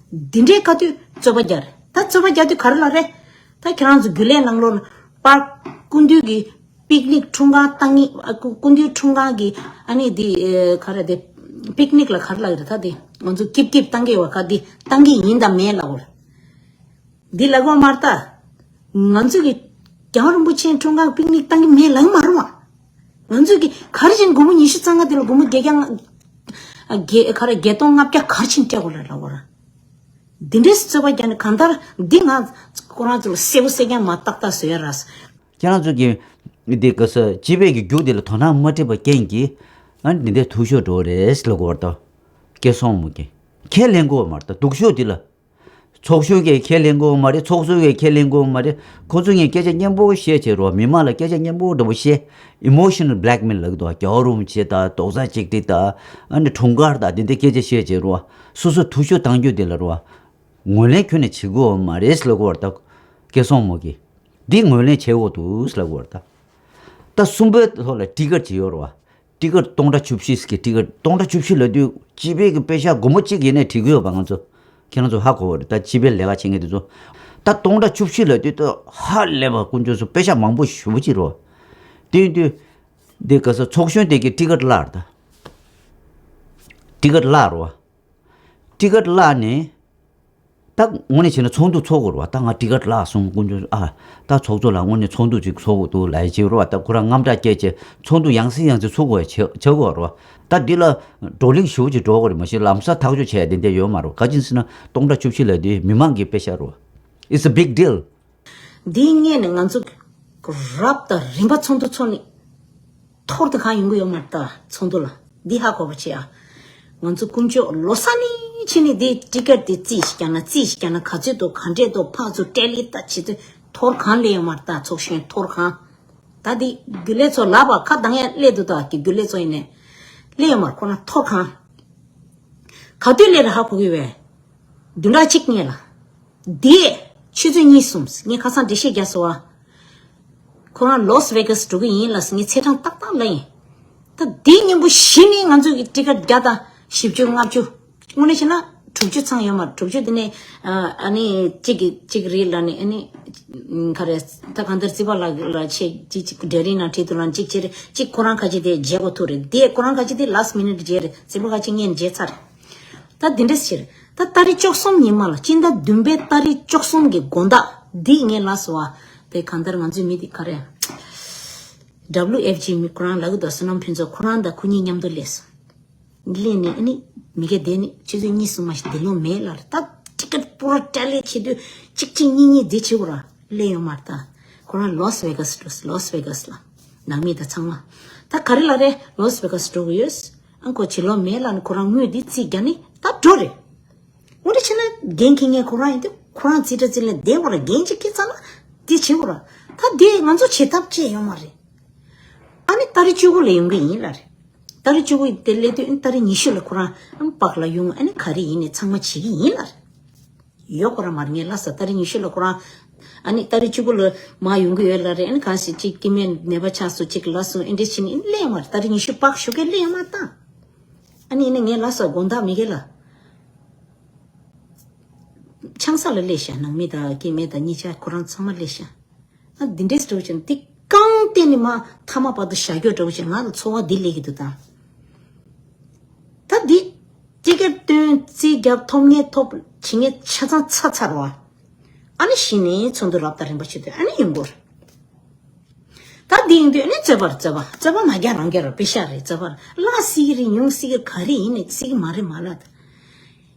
འདི་འདྲའི་སྐབས་དུས་རྩོད་པ་རྒྱག་རེད། ད་རྩོད་པ་རྒྱག་དུས་ག་རེ་ལབ་རེད། ད་ཁྱེད་རང་ཚོ་རྒྱུན་ལས་ནང་ལོགས་ན་པཱརྐ་སྐུ་མདུན་གྱི་པིག་ནིག་འཁྲུངས་སྐར་བཏང་གི། ཨ་སྐུ་སྐུ་མདུན་འཁྲུངས་སྐར་གྱི་ཨ་ནི་འདི་ཨེ་ག་རེ་དེ། པིག་ནིག་ལ་ག་རེ་ལབ་ཀྱི་རེད། ད་དེ་ང་ཚོ་སྐྱིད་སྐྱིད་བཏང་གི་ཡོད་པ། ག་འདི་བཏང་གི་ཡིན་དང་མིན་ལབ་དགོས་རེད། འདི་ལབ་དགོས་མ་རེད་ད། ང་ཚོ་གི་རྒྱལ་བ་རིན་པོ་ཆེའི་འཁྲུངས་སྐར་པིག་ནིག་བཏང་གི་མེད་ལབ་ཀྱི་མ་རེད་བ། ང་ཚོ་གི་ག་རེ་བྱས་ནས་སྒོར་མོ་ཉི་ཤུ་རྩ་ལྔ་དེ་ལ་སྒོར་མོ་བརྒྱད་བརྒྱ་ལྔ། བརྒྱད་ག་རེ་བརྒྱད་སྟོང་ལྔ་བརྒྱ་ག་རེ་བྱས་ནས་སྤྲད་དགོས་ལབ་ལབ་དགོས་རེད། འདི་འདྲའི་རྩོད་པ་རྒྱག་ནས་གང་ལྟར་འདི་ང་ཁོ་རང་ཚོ་ལ་གསལ་པོ་གསལ་རྐྱང་མ་ཏག་ཏག་བཟོ་ཡ་རེད། ཁྱེད་རང་ཚོ་གི་འདི་ག་ས་སྤྱི་པའི་གི་རྒྱུགས་འདི་ལ་དོ་སྣང་མ་སྤྲད་པ་རྐྱེན་གྱིས་ཨ་ནི་འདི་འདྲའི་འཐུས་ཤོར་འགྲོ་བ་རེད་ལབ་དགོས་རེད་ད། སྐལ་བཟང་མོ་གིས་ཁས་ལེན་དགོས་མ་རེད་ད། སྡུག་ཤོས་འདི་ལ། ཚོགས་གཞོན་གྱིས་ཁས་ལེན་དགོས་མ་རེད། ཚོགས་གཙོ་གིས་ཁས་ལེན་དགོས་མ་རེད། ཁོ་ཚོ་ངས་སྐད་ཆ་སྙན་པོ་བཤད་བྱས་རོགས། མི་མང་ལ་སྐད་ཆ་སྙན་པོ་འདྲ་པོ་བཤད། ཨི་མོ་ཤི་ནལ་བྷི་ལེག་མེལ་ལབ་ཀྱི་འདུག་རྒྱལ་བ་རིན་པོ་ཆེ་དང་རྡོག་རྩ་གཅིག་སྒྲིལ་དང་། ཨ་ནི་འཁྲུངས་སྐར་དང་དེ་འདྲའི་སྐད་ཆ་བཤད་བྱས་རོགས། སོ་སོ་འཐུས་ཤོར་བཏང་རྒྱུ་དེ་ལ་རོགས། ངོས་ལེན་ཁྱོན་ནས་བྱེད་དགོས་མ་རེད་ལབ་ཀྱི་ཡོད་རེད་ད། སྐལ་བཟང་མོ་གིས། འདི་ངོས་ལེན་བྱེད་དགོས་འདུག་ལབ་ཀྱི་ཡོད་རེད་ད། ད་གསུམ་པའི་ཐོག་ལ་ཊི་ཀེཊ་ཅིག་ཡོད་རེད་བ། ཊི་ཀེཊ་སྟོང་ཕྲག་བཅུ་བཞི་ཟེར་གྱི་ཊི་ཀེཊ། སྟོང་ཕྲག་བཅུ་བཞི་ལབ་དུས་སྤྱི་པའི་གི་པེ་ཤག་སྒོར་མོ་གཅིག་ཡིན་ནའི་འགྲིག་གི་ཡོད་པ། ང་ཚོ་ཁྱེད་རང་ཚོ་ཧ་གོ་བ་རེད་ད། སྤྱི་པའི་ལས་ཀ་བྱེད་མཁན་དེ་ཚོ། ད་སྟོང་ཕྲག་བཅུ་བཞི་ལབ་དུས་ད་ཧ་ལས་པ། དཀོན་མཆོག་གསུམ། པེ་ཤག་མང་པོ་ཞེ་པོ་ཅིག་རེད་བ། དེ་ཡིན་དུས་འདི་ག་ས་ཚོགས་གཞོན་དེ་གི་ཊི་ཀེཊ་བརླག་རེད་ད། ཊི་ཀེཊ་བརླག་རེད་བ། ཊི་ཀེཊ་བརླག་ནས། ད་དངོས་གནས་བྱས་ན་ཚོགས་འདུ་ཚོགས་དགོས་རེད་བ། ད་ང་ཊི་ཀེ་ཊི་བརླག་སོང་དཀོན་མཆོག་ཨ། ད་ཚོགས་གཙོ་ལགས་དངོས་གནས་ཚོགས་འདུ་ཅིག་ཚོགས་དགོས་འདུག་ལབ་ཡ་ཅིག་རེད་བ། ད་ཁོ་རང་དངངས་སྐྲག་སྐྱེས་བྱས་ཚོགས་འདུ་ཡང་སེ་ཡང་སེ་ཚོགས་དགོས་བྱ་བྱ་དགོས་རེད་བ། ད་འདི་ལ་བགྲོ་གླེང་ཞེ་པོ་ཅིག་འགྲོ་དགོས་རེད། མ་གཞི་ལམ་སང་ཐག་གཅོད་བྱས་ཡ་དེ་འདྲ་ཡོད་མ་རེད། ག་ཅི་ཟེར་ན་སྟོང་ཕྲག་བཅུ་བཞི་ལབ་དེ་མི་མང་གི་དཔེ་ཤག་རེད་བ། It's a big deal. འདིའི་སྔོན་ནས་ང་ཚོ་རབ་དང་རིམ་པ་ཚོགས་འདུ་ཚོགས་ནས་ཐོར་དུ་གང་ཡོང་གི་ཡོད་མ་རེད། ད་ཚོགས་འདུ་ལ་འདི་ཧ་གོ་བ་བྱེད་ཨ། ང་ཚོ་དཀོན་མཆོག་ལོ་གསར་ནས་ཕྱི་ནས་འདི་ཊི་ཀེ་ཊི་འདི་རྩིས་ཤིག་ཀྱང་ན་རྩིས་ཤིག་ཀྱང་ན་ག་ཚོད་འདུག་ག་འདྲས་འདུག་ཕར་ཚུར་སྤྲད་ལེ་ལྟ་བྱེད་ཚོད་ཐོར་གང་སླེབས་ཡོད་མ་རེད། ད་ཚོགས་གཞོན་ཐོར་གང་། ད་འདི་རྒྱུན་ལས་ཚོ་ལབ་པ་ཁ་གདངས་ཡ་སླེབས་འདུག་ད་གི་རྒྱུན་ལས་ཚོ་ཡིན་ནས་སླེབས་ཡོད་མ་རེད། ཁོ་རང་ཐོར་གང་། ག་དུས་སླེབས་རེད་ཧ་གོ་གི་བས། བདུན་ཕྲག་གཅིག་སྔོན་ལ། དེ་ཆུ་ཚོད་གཉིས་གསུམ་ངས་ཁ་སང་འགྲེལ་བཤད་རྒྱག་སོང་བ། ཁོ་རང་ལོས་ཝེ་གཱས་འགྲོ་གི་ཡིན་ལབ་ངས་ཚེས་གྲངས་ཏག་ཏག་ལབ་ཡིན། ད་དེའི་སྔོན་པོ་གཞི་ནས་ང་ཚོ་གི་ཊི་ཀེ་ཊི་བརྒྱ་དང་བཞི་བཅུ་ལྔ་བཅུ། དངོས་གནས་བྱས་ན་དྲུག་ཅུ་ཚང་ཡོད་མ་རེད། དྲུག་ཅུ་དེ་ནས་ཨ་ནི་གཅིག་གི་གཅིག་རེད་ལབ་ནས་ཨ་ནི་ག་རེ་ད་གང་ལྟར་རྩིས་པ་ལགས་ལ་ཆེ་གཅིག་གཅིག་འབྲེལ་རིམ་ནང་ཁྲིད་དུ་ལབ་གཅིག་བྱས་རེད། གཅིག་ཁོ་རང་ཁ་ཅིག་དེ་བརྗེ་དགོས་ཐུག་རེད། དེ་ཁོ་རང་ཁ་ཅིག་དེ་ལཱསི་མི་ནིཊ་བརྗེ་རེད། རྩིས་པ་ཁ་ཅིག་སྔོན་བརྗེ་ཚར་རེད། ད་འདི་འདྲས་ཟེར། ད་ཏ་རིག་བཅུ་གསུམ་ཉི་མ་ལ་སྤྱི་ཟླ་བདུན་པའི་ཏ་རིག་བཅུ་གསུམ་གྱི་དགོང་དག་འདི་ངས་ལབ་སོང་བ། དེ་གང་ལྟར་ང་ཚོའི་མི་དེ་ག་རེ། ཌབ་ལིའུ་ཨེཕ་ཇི་མི་ཁོ་རང་ལབ་གི་འདུག་བསོད་ནམས་ཕུན་ཚོགས་ཁོ་རང་དང་ཁོ་གཉིས་མཉམ་དུ་སླེབས་སོང་། སླེབས་ནས་ཨ་ནི་མི་གེ་དེ་ནི་ཆུ་ཚོད་གཉིས་གསུམ་མ་ཞིག་འདི་ལོ་མེད་ལབ་རེད། ད་ཊི་ཀེ་ཊི་པུ་ར་སྤྲད་ལེ་བྱེད་དུས་གཅིག་གཅིག་གཉིས་གཉིས་འདི་བྱེད་དགོས་ར་སླེབས་ཡོད་མ་རེད། ད་ཁོ་རང་ལོས་ཝེ་གཱས་འགྲོ་ལོས་ཝེ་གཱས་ལ་ནང་མི་ད་ཚང་མ་ད་ག་རེ་ལབ་རེད། ལོས་ཝེ་གཱས་འགྲོ་གི་ཡོད། ཨང་ཁོ་བྱེད་ལོ་མེད་ལབ་ནི་ཁོ་རང་དངུལ་འདི་རྩིས་རྒྱག་ནི་ད་འགྲོ་རེད། འོ་འདྲ་བྱས་ན་འགན་འཁྱེར་མཁན་ཁོ་རང་ཡིན་དུས་ཁོ་རང་རྩིས་ཁྲ་རྩིས་ལེན་བསྡད་དགོས་ར། འགན་ཅིག་འཁྱེར་ཚར་ན་འདི་བྱེད་དགོས་ར། ད་འདི་ང་ཚོ་བྱེད་ཐབས་ཅི་ཡོད་མ་རེད། ཨ་ནི་ཏ་རིག་བཅུ་དགུ་ལ་ཡོང་གི་ཡིན་ལབ་རེད། ཏ་རིག་བཅུ་དགུ་དེ་སླེབས་དུས་ཨ་ནི་ཏ་རིག་ཉི་ཤུ་ལ་ཁོ་རང་ཨ་ནི་པག་ལ་ཡོང་ཨ་ནི་ག་རེ་ཡིན་ནས་ཚང་མ་བྱེད་ཀྱི་ཡིན་ལབ་རེད། ཡོད་ཁོ་རང་མ་རེད། ངས་ལབ་ས་ཏ་རིག་ཉི་ཤུ་ལ་ཁོ་རང་ཨ་ནི་ཏ་རིག་བཅུ་དགུ་ལ་མར་ཡོང་གི་ཡོད་ལབ་རེད། ཨ་ནི་གང་ཞིག་ཅིག་སྐྱེ་དམན་ནད་པ་ཆགས་སོང་ཅིག་ལབ་སོང་ཨེ་འདྲ་བྱས་ནས་ཨ་ནི་སླེབས་ཡོང་མ་རེད། ཏ་རིག་ཉི་ཤུ་པག་ཞོགས་ཀས་སླེབས་ཡོང་མ་རེད་ད། ཨ་ནི་ཨ་ནི་ངས་ལབ་ས་དགོང་དག་མི་གེ་ལ། ཆང་ས་ལ་སླེབས་ཤག་ནང་མི་དང་སྐྱེ་དམན་དང་གཉིས་ཆ་ཁོ་རང་ཚང་མ་སླེབས་ཤག་ཨ་འདི་འདྲས་འགྲོ་བཞིན་འདི་རྐང་སྟེང་ནས་མ་མཐའ་མ་བར་དུ་བཞག་རྒྱུ་འགྲོ་བཞིན་ང་ལ་ཚོར་བ་འདི་སླེབས་ཀྱི་འདུག་ད། ད་འདི་ཊི་ཀེ་ཊི་སྟོན་རྩིས་རྒྱབ་ཐོབ་ངེས་ཐོབ་བྱེད་ངེས་ཆ་ཚང་ཚར་ཚར་བ། ཨ་ནི་གཞི་ནས་ཚོགས་འདུ་རབ་དང་རིམ་པ་བྱེད་དུས་ཨ་ནི་ཡོང་གི་རེད། ད་འདི་ཡིན་དུས་ཨ་ནི་རྩོད་པ་རེད། རྩོད་པ་རྩོད་པ་མ་རྒྱག་རང་རྒྱག་ར་པེ་ཤ་རེད། རྩོད་པ་ལ་སྲིད་ཀྱི་རེད། ཉུང་སྲིད་ཀྱི་ག་རེ་ཡིན་ནས་སྲིད་ཀྱི་མ་རེད་མ་ལབ་ད།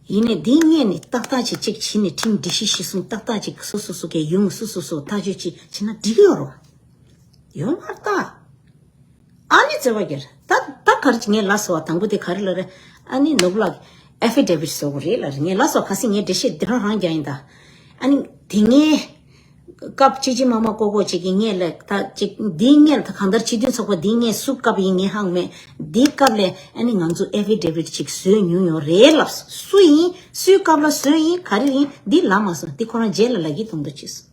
ཡིན་ནས་འདི་སྔོན་ནས་ཏག་ཏག་ཅིག་ཅིག་བྱས་ནས་ཁྲིམས་སྒྲིག་གཞི་གཞིར་བཟུང་ཏག་ཏག་ཅིག་སོ་སོ་སོ་གའི་ཡོང་སོ་སོ་སོ་ཐག་གཅོད་ཅིག་བྱས་ན་འགྲིག་གི་ཡོད་རོ། ཡོད་མ་རེད་ད། ཨ་ནི་རྩོད་པ་རྒྱག་ད་ད་ག་རེ་ངས་ལབ་སོང་བ་དང་པོ་དེ་ག་རེ་ལབ་རེད། ཨ་ནི་ནོར་བུ་ལགས་ཨེ་ཕི་ཌེ་བིད་བཟོ་དགོས་རེད་ལབ་རེད། ངས་ལབ་སོང་ག་སྲིད་ངས་འགྲེལ་བཤད་འདི་རང་རང་རྒྱག་ཡིན་ད། ཨ་ནི་དེ་ངས་སྐབས་ཅི་ཅི་མ་མ་ཀོ་ཀོ་ཅིག་གི་ངས་ལ་ད་ཅིག་འདིའི་ངས་ལ་ད་གང་ལྟར་སྤྱི་མཐུན་ཚོགས་པ་འདིའི་ངས་སུ་སྐབས་ཡིན་ངས་ཧང་མེད། འདིའི་སྐབས་ལས་ཨ་ནི་ང་ཚོ་ཨེ་ཕི་ཌེ་བིད་ཅིག་བཟོས་མྱོང་ཡོད་རེད་ལབ་སོང་། སུ་ཡིན་སུའི་སྐབས་ལ་བཟོས་ཡིན་ག་རེ་ཡིན་འདི་ལབ་མ་སོང་། འདི་ཁོ་རང་རྗེས་ལ་ལབ་ཀྱི་གཏོང་འདོད་བྱས་སོང་།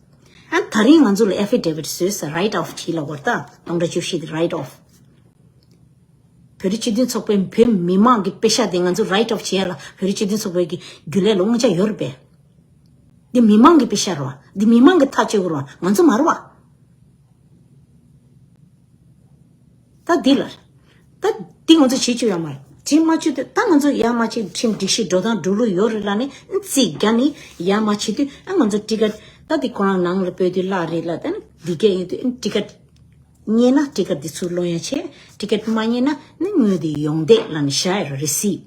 ཨ་ད་རིང་ང་ཚོ་ལ་ཨེ་ཕི་ཌེ་བིད་བཟོས་ས་རའིཊ་ཨོཕ་བྱེད་ལ་བར་ད་སྟོང་ཕྲག་བཅུ་བཞི་དེ་རའིཊ་ཨོཕ། བོད་རིགས་སྤྱི་མཐུན་ཚོགས་པའི་བོད་མི་མང་གི་པེ་ཤ་དེ་ང་ཚོ་རའིཊ་ཨོཕ་བྱེད་ཡ་ལ་བོད་རིགས་སྤྱི་མཐུན་ཚོགས་པའི་གི་རྒྱུན་ལས་ལ་དབང་ཆ་ཡོད་རེད་པས། འདི་མི་མང་གི་པེ་ཤ་རེད་བ། འདི་མི་མང་གི་ཐག་གཅོད་དགོས་རེད་བ། ང་ཚོ་མ་རེད་བ། ད་འདི་ལ། ད་འདི་ང་ཚོ་བྱེད་རྒྱུ་ཡོད་མ་རེད། དེ་མ་བྱེད་དུས་ད་ང་ཚོ་ཡར་མ་བྱེད་ཁྲིམས་སྒྲིག་གཞི་འགྲོ་སྟངས་འགྲོ་ལུགས་ཡོད་རེད་ལབ་ནས་རྩིས་རྒྱག་ནས་ཡར་མ་བྱེད་དུས་ཨ་ང་ཚོ་ཊི་ཀེ་ཊི་ད་འདི་ཁོ་རང་ནང་ལ་སྤོས་དུས་གླ་རེད་ལ་ད་ནི་འདི་གས་ཡོད་དུས་ཨ་ཊི་ཀེ་ཊི་རྙེད་ན་ཊི་ཀེ་ཊི་འདི་ཚུར་སློང་ཡ་བྱེད། ཊི་ཀེ་ཊི་མ་རྙེད་ན་ནི་དངུལ་འདི་ཡོང་བསྡད་ལབ་ནས་བཞག་ཡ་རེད། རི་སིབ་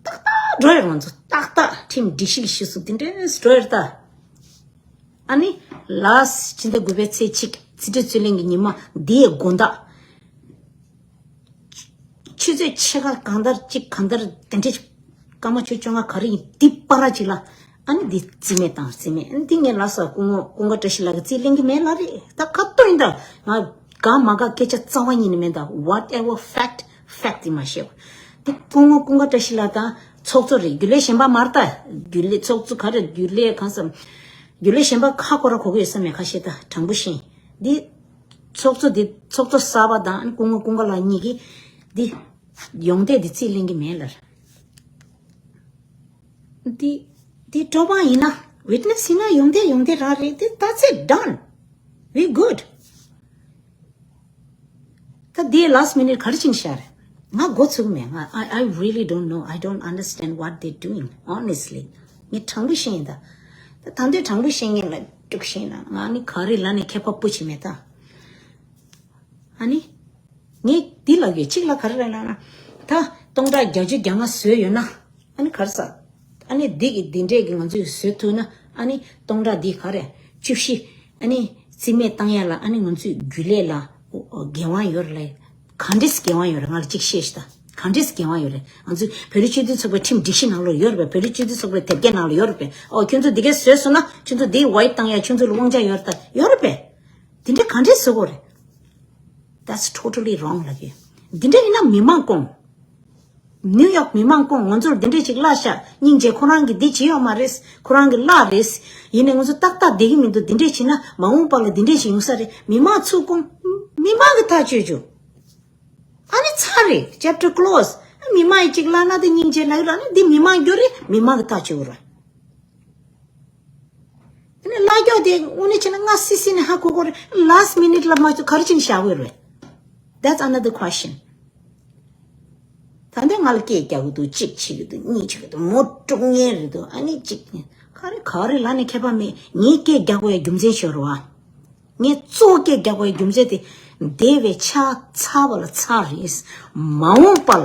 ཏག་ཏག་འགྲོ་ཡ་རེད། ང་ཚོ་ཏག་ཏག་ཁྲིམས་སྒྲིག་གཞི་གི་གཞི་བཟུང་འདི་འདྲས་འགྲོ་ཡ་རེད་ད། ཨ་ནི་ལཱསི་ཕྱི་ཟླ་དགུ་པའི་ཚེས་གཅིག་ཕྱི་དྲོ་རྩོད་གླེང་གི་ཉི་མ་འདིའི་དགོང་དག་ཆུ་ཚོད་ཕྱེད་ཀ་གང་ལྟར་གཅིག་གང་ལྟར་དེ་འདྲས་སྐར་མ་བཅུ་བཅོ་ལྔ་ག་རེ་ཡིན་འདི་བར་གཅིག་ལ་ཨ་ནི་འདི་རྩིས་མེད་བཏང་། རྩིས་མེད་ཨ་ནི་འདི་ངས་ལཱསི་ལ་སྐུ་ངོ་ཀུན་དགའ་བཀྲ་ཤིས་ལགས་ཀྱིས་རྩིས་ལེན་གྱི་མེད་ལབ་རེད། ད་ཁ་ཏོན་ཡིན་ད་ང་དགའ་མ་དགའ་སྐད་ཆ་རྩ་བ་ཉིད་ནས་མེད་ད། Whatever fact fact ཡིན་མ་ཤེས་པ། འདི་སྐུ་ངོ་ཀུན་དགའ་བཀྲ་ཤིས་ལགས་དང་ཚོགས་གཙོ་རེད། རྒྱུན་ལས་གཞན་པ་མ་རེད་ད། རྒྱུན་ལས་ཚོགས་གཙོ་ག་རེ་རྒྱུན་ལས་གང་སམ། རྒྱུན་ལས་གཞན་པ་ཁ་སྐོར་ར་གོ་གི་ཡོད་ས་མེད་ཁ་ཤས་ད་དྲང་པོ་བཤད། འདི་ཚོགས་གཙོ་འདི་ཚོགས་གཙོ་གསར་པ་དང་སྐུ་ངོ་ཀུན་དགའ་ལགས་གཉིས་ཀྱིས་འདི་ཡོང་བསྡད་འདི་རྩིས་ལེན་གྱི་མེད་ལབ། འདི་འདི་སྤྲོ་པ་ཡིན་ན་ཝིཊ་ནེ་སི་ཡིན་ན་ཡོང་བསྡད་ཡོང་བསྡད་རང་རེད། འདི་that's it done. We good. ད་དེའི་ལཱསི་མི་ནིཊ་ག་རེ་ཕྱིན་ཤར། ང་མགོ་ཚོས་མེད། ང་I I really don't know. I don't understand what they doing, honestly. ངས་དྲང་པོ་བཤད་ཡིན་ད། ད་ད་འདོད་དྲང་པོ་བཤད་མཁན་ལ་དཀྲུག་བཤད་ན་ང་ནི་ག་རེ་ལ་ནས་ཁྱད་པར་སྤུ་བྱེད་མེད་ད། ཨ་ནི། ངས་འདི་ལ་ཡོད་གཅིག་ལ་ག་རེ་རེད་ལབ་ན། ད་སྟོང་ཕྲག་བརྒྱད་ཅུ་གྱ་ལྔ་བཟོས་ཡོད་ན། ཨ་ནི་ག་རེ་ཟ། ཨ་ནི་འདི་གི་འདི་འདྲས་ཀྱི་ང་ཚོས་བཟོས་ཐུབ་ན། ཨ་ནི་སྟོང་ཕྲག་འདི་ག་རེ་བཅུ་བཞི། ཨ་ནི་རྩིས་མེད་བཏང་ཡ་ལ་ཨ་ནི་ང་ཚོས་རྒྱུན་ལས་ལ་འགན་དབང་ཡོད་རེད་ལ། ག་འདྲས་འགན་དབང་ཡོད་རེད། ང་ལ་གཅིག་བཤད་ཤི་ད། ག་འདྲས་འགན་དབང་ཡོད་རེད། ང་ཚོས་བོད་རིགས་སྤྱི་མཐུན་ཚོགས་པའི་ཁྲིམས་སྒྲིག་གཞི་ནང་ལོགས་ཡོད་རེད་པས། བོད་རིགས་སྤྱི་མཐུན་ཚོགས་པའི་དེབ་སྐྱེལ་ནང་ལོགས་ཡོད་རེད་པས། ཨོ་ཁྱོད་ཚོ་འདི་གས་བཟོས་སོང་ན་ཁྱོད་ཚོ་འདི་ཝའིབ་བཏང་ཡ་ཁྱོད་ཚོ་ལ་དབང་ཆ་ཡོད་རེད་ད། ཡོད་རེད་པས། འདི་འདྲས་ག་འདྲས་བཟོ་དགོས་རེད། That's totally wrong ལབ་ཀྱི། འདི་འདྲས་ཡིན་ན་མི་མང་སྐོང་། ནིའུ་ཡོག་མི་མང་སྐོང་། ང་ཚོར་འདི་འདྲས་ཅིག་གླ་ཤ་སྙིང་རྗེ། ཁོ་རང་གིས་འདི་བྱེད་ཡོད་མ་རེད། ཁོ་རང་གི་གླ་རེད། ཡིན་ནའི་ང་ཚོ་ཏག་ཏག་བསྡད་ཀྱི་མི་འདུག་འདི་འདྲས་བྱས་ན་མ་འོངས་པ་ལ་འདི་འདྲས་ཞིག་ཡོང་ས་རེད། མི་མང་ཚུར་སྐོང་། མི་མང་གི་ཐག་གཅོད་རྒྱུ། ཨ་ནི་ཚར་རེད། Chapter close. མི་མང་ཡིས་ཅིག་གླ་ན་དེ་སྙིང་རྗེ་ལབ་ཡོད་ར། ཨ་ནི་འདི་མི་མང་རྒྱུ་རེད། མི་མང་གི་ཐག་གཅོད་ར། དེ་ནས་གླ་སྐྱོག་དེ་དངོས་གནས་བྱས་ན་ང་སི་སི་ནས་ཧ་གོ་གོ་རེད། Last minute ལ་མ་གཏོགས་ག་རེ་བྱས་ནས་བཞག་གི་ཡོད་རེད། That's another question. ད་ལྟ་ང་ལ་སྐད་རྒྱག་གི་འདུག་གཅིག་བྱེད་ཀྱི་འདུག་གཉིས་བྱེད་ཀྱི་འདུག་མོ་དཀྲུག་མཁན་རེད་འདུག་ཨ་ནི་གཅིག་ག་རེ་ག་རེ་ལ་ནི་ཁྱད་པར་མེད། ངས་སྐད་རྒྱག་དགོས་ཡ་རྒྱུ་མཚན་ཤོད་རོགས་ཨ། ངས་གཙོ་བོ་སྐད་རྒྱག་པའི་རྒྱུ་མཚན་དེ། འདས་པའི་ཆ་ཚ་བ་ལ་ཚ་རེད། མ་འོངས་པ་ལ།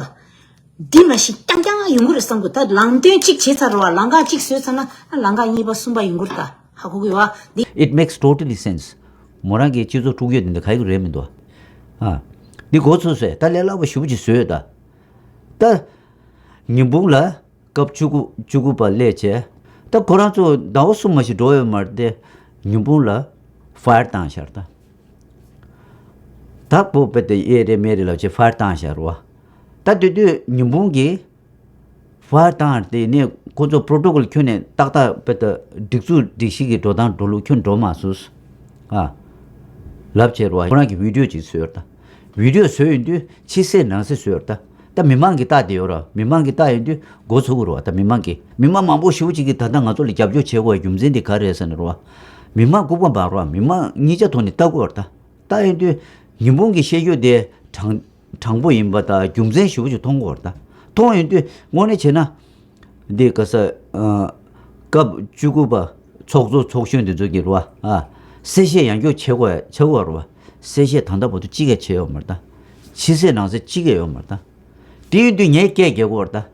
འདི་མ་གཞི་རྐྱང་རྐྱང་ཡོང་གི་རེད་བསམ་གི། ད་ལམ་སྟོན་གཅིག་བྱས་ཚར་རེད་བ། ལམ་ཁ་གཅིག་བཟོས་ཚར་ན་ལམ་ཁ་གཉིས་པ་གསུམ་པ་ཡོང་གི་རེད་ད། ཧ་གོ་གི་ཡོད་བ་འདི། It makes totally sense. མོ་རང་གི་སྤྱི་ཚོགས་དཀྲུག་ཡོད་འདི་འདྲ་ག་ཡོད་རེད་མི་འདུག་ཨ། འདི་གོ་ཚོད་ཟེར་ད་ལས་སླ་པོ་ཞེ་པོ་ཅིག་བཟོས་ཡོད་ད། ད། ཉིན་གུང་ལ། སྐབས་བཅུ་དགུ་བཅུ་དགུ་པ་སླེབས་བྱས། ད་ཁོ་རང་ཚོ་ཟླ་བ་གསུམ་མ་ཞིག་འགྲོ་ཡོད་མ་རེད་དེ། ཉིན་གུང་ལ་ཕ་ཡར་བཏང་ཤར་ད། ད་པོ་པེ་ཏེ་ཨེ་རེ་མེ་རེ་ལབ་བྱས་ཕ་ཡར་བཏང་ཤར་བ། ད་དེ་དུས་ཉིན་གུང་གི་ཕ་ཡར་བཏང་དེ་ནས་ཁོ་ཚོ་པྲོ་ཊོ་ཀོལ་ཁྱོན་ནས་ཏག་ཏག་པེ་ཏེ་སྒྲིག་འཛུགས་སྒྲིག་གཞི་གི་འགྲོ་སྟངས་འགྲོ་ལུགས་ཁྱོན་འགྲོ་མ་སོང་། ཨ། ལབ་བྱས་རོ། ཁོ་རང་གི་བི་ཌིའོ་ཅིག་བཟོས་ཡོད་ད། བི་ཌིའོ་བཟོས་ཡོང་དུས་ཕྱི་གསལ་ནང་གསལ་བཟོས་ཡོད་ད། ད་མི་མང་གིས་ལྟ་བསྡད་ཡོད་ར། མི་མང་གིས་ལྟ་ཡོང་དུས་མགོ་ཚོས་ཀྱི་རེད་བ། ད་མི་མང་གིས་མི་མང་མང་པོ་ཞེ་པོ་ཅིག་གིས་ད་ལྟ་ང་ཚོ་ལ་རྒྱབ་སྐྱོར་བྱེད་དགོས་པའི་རྒྱུ་མཚན་དེ་ག་རེ་རེད་ཟེར་ན་རེད་བ། མི་མང་ལྐུགས་པ་མ་རེད་བ། མི་མང་གཉིས་ཆ་ཐོག་ནས་ལྟ་དགོས་རེད་ད། ལྟ་ཡོང་དུས་ཉིན་གུང་གི་བཤད་རྒྱུ་དེ་དྲང་དྲང་པོ་ཡིན་པ་དང་རྒྱུ་མཚན་ཞེ་པོ་ཅིག་མཐོང་གི་ཡོད་རེད་ད། མཐོང་ཡོང་དུས་དངོས་གནས་བྱས་ན། འདི་ག་ས། ཨ། སྐབས་བཅུ་དགུ་པ་ཚོགས་གཙོ་ཚོགས་གཞོན་དེ་ཚོ་གིས་རེད་བ། ཨ། གསལ་བཤད་ཡང་བསྐྱར་བྱེད་དགོས་བྱེད་དགོས་རེད་བ། གསལ་བཤད་ད་ལྟ་བར་དུ་གཅིག་ཀྱང་བྱས་ཡོད་མ་རེད་ད། ཕྱི་གསལ་ནང་གསལ་གཅིག་ཀྱང་ཡོད་མ་རེད་ད། དེ་ཡིན་དུས་ངས་སྐད་རྒྱག་དགོས་རེད་ད།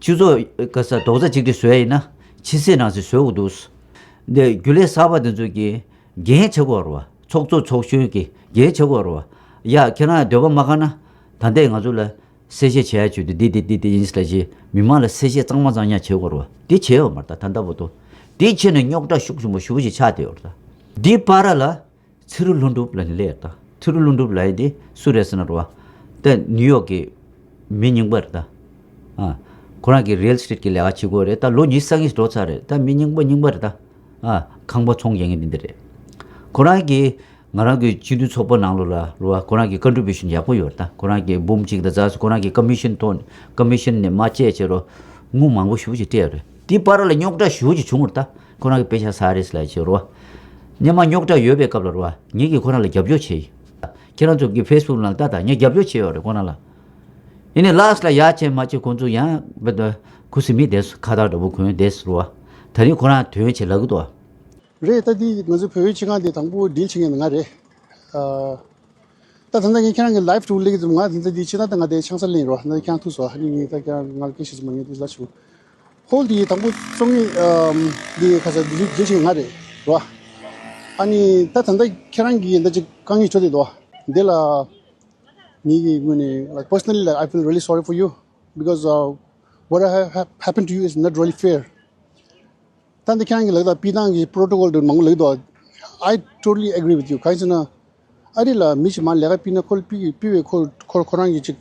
སྤྱི་ཚོགས་ག་ས་རྡོག་རྩ་གཅིག་སྒྲིལ་བཟོ་ཡ་ཡིན་ན་ཕྱི་གསལ་ནང་གསལ་བཟོ་དགོས་འདུག་འདི་རྒྱུན་ལས་གསར་པ་དེ་ཚོ་གིས་འགན་བྱེད་དགོས་རེད་བ། ཚོགས་གཙོ་ཚོགས་གཞོན་གྱིས་འགན་བྱེད་དགོས་རེད་བ། ཡ་ཁྱེད་རང་འདོད་པ་མ་ཁེངས་ན་ད་ལྟའི་ང་ཚོ་ལ་གསལ་བཤད་བྱེད་ཡ་བྱོས་ཏེ་འདི་འདི་འདི་འདི་ཡིན་ལབ་ཅིག་མི་མང་ལ་གསལ་བཤད་གཙང་མ་གཙང་རྐྱང་བྱེད་དགོས་རེད་བ། འདི་བྱས་ཡོད་མ་རེད་ད། ད་ལྟ་བར་དུ་འདི་བྱས་ནས་རྙོག་དྲ་ཤུགས་ཆེན་པོ་ཞེ་པོ་ཅིག་ཆགས་བསྡད་ཡོད་རེད་ད། འདི་བར་ལ་ཚེ་རིང་ལྷུན་གྲུབ་ལབ་ནས་སླེབས་ཡོད་ད། ཚེ་རིང་ལྷུན་གྲུབ་ལབ་ཡ་འདི་སུ་རེད་ཟེར་ན་རེད་བ། ད་ནིའུ་ཡོག་གི་མི་རྙིང་པ་རེད་ད། ཨ། ཁོ་རང་གིས་རི་ཡལ་ཨེ་སི་ཊེཊ་གི་ལས་ཀ་བྱེད་ཀྱི་ཡོད་རེད་ད། ལོ་ཉི་ཤུ་རྩ་གཉིས་འགྲོ་ཚར་རེད་ད། མི་རྙིང་པ་རྙིང་པ་རེད་ད། ཨ། ཁང་པ་ཚོང་རྒྱག་མཁན་འདི་འདྲ་རེད། ཁོ་རང་གིས་ང་རང་གི་སྤྱི་འཐུས་ཚོགས་པ་ནང་ལོགས་ལ་རེད་བ། ཁོ་རང་གི་ཀོན་ཊི་བུ་ཤན་ཡག་པོ་ཡོད་རེད་ད། ཁོ་རང་གིས་འབུམ་གཅིག་དང་ཙམ། ཁོ་རང་གིས་ཀོ་མི་ཤན་ཐོག་ནས་ཀོ་མི་ཤན་ནས་མར་བཅད་བྱས་རོ། དངུལ་མང་པོ་ཞེ་པོ་ཅིག་སྤྲད་ཡོད་རེད། དེ་བར་ལ་རྙོག་དྲ་ཞེ་པོ་ཅིག་བྱུང་བ་རེད་ད། ཁོ་རང་གིས་པེ་ཤག་ཟ་རེད་ལབ་བྱས་རོ། སྔོན་མ་རྙོག་དྲ་ཡོད་པའི་སྐབས་ལ་རེད་བ། ངེད་ཀྱིས་ཁོ་རང་ལ་རྒྱབ་སྐྱོར་བྱས་ཡིན། ཁྱེད་རང་ཚོ་གི་ཕེ་སི་བུག་ནང་ལ་ལྟ་དང་། ངས་རྒྱབ་སྐྱོར་བྱས་ཡོད་རེད་ཁོ་རང་ལ། ཡིན་ནའི་ལཱསི་ལ་ཡ་བྱས་མ་བྱས་ཁོང་ཚོ་ཡང་བེད་ཁུ་སིམ་མེ་བསྡད་སོང་། ཁ་བཏགས་འདྲ་པོ་གོན་བསྡད་སོང་རེད་བ། ད་རིང་ཁོ་རང་ཐོན་བྱས་ལབ་གི་འདུག་བ། རེད། ད་འདི་ང་ཚོ་བོད་ཡིག་ཆེད་ཁང་འདི་དང་པོ་ཌིལ་བྱེད་མཁན་ང་རེད། ཨ། ད་ད་ལྟ་ངས་ཁྱེད་རང་གི་ལའིབ་ཐུག་སླེབས་ཀྱི་འདུག་ང་ད་ལྟ་འདི་ཕྱི་ན་ད་ང་དེ་ཆང་ས་ལེན་རོགས། ད་ཁྱེད་རང་ཐུག་སོང་། ཨ་ནི་ངས་ད་ཁྱེད་རང་ང་ལ་སྐད་ཆ་ཞིག་མ་ངས་འདི་ལ་ཞུ། ཧོལ་འདི་དང་པོ་བཙོང་མཁན་འདི་ག་ས་འདི་ལས་རྒྱུ་ཆེ་ང་རེད་རོ། ཨ་ནི་ད་ད་ལྟ་ཁྱེད་རང་གིས་ད་ཅིག་དཀའ་ངལ་བྱུང་བསྡད་འདུག་འདི་ལ་ངེད་ཀྱི་ངོས་ནས། like, personally, like, I feel really sorry for you because, uh, what ha- ha- happened to you is not really fair. ད་འདི་ཁྱེད་རང་གིས་ལབ་ད་པི་ཏང་གི་པྲོ་ཊོ་ཀོལ་འདི་མང་པོ་ལབ་འདུག I totally agree with you. གང་ཡིན་ཟེར་ན། ཨ་རི་ལ་མི་ཞིག་མར་ལས་ཀ་ཕུད་ན་ཁོ་ལ་ཕུད་ཀྱི་ཕུད་པའི་ཁོ་ཁོ་ཁོ་རང་གི་ཅིག་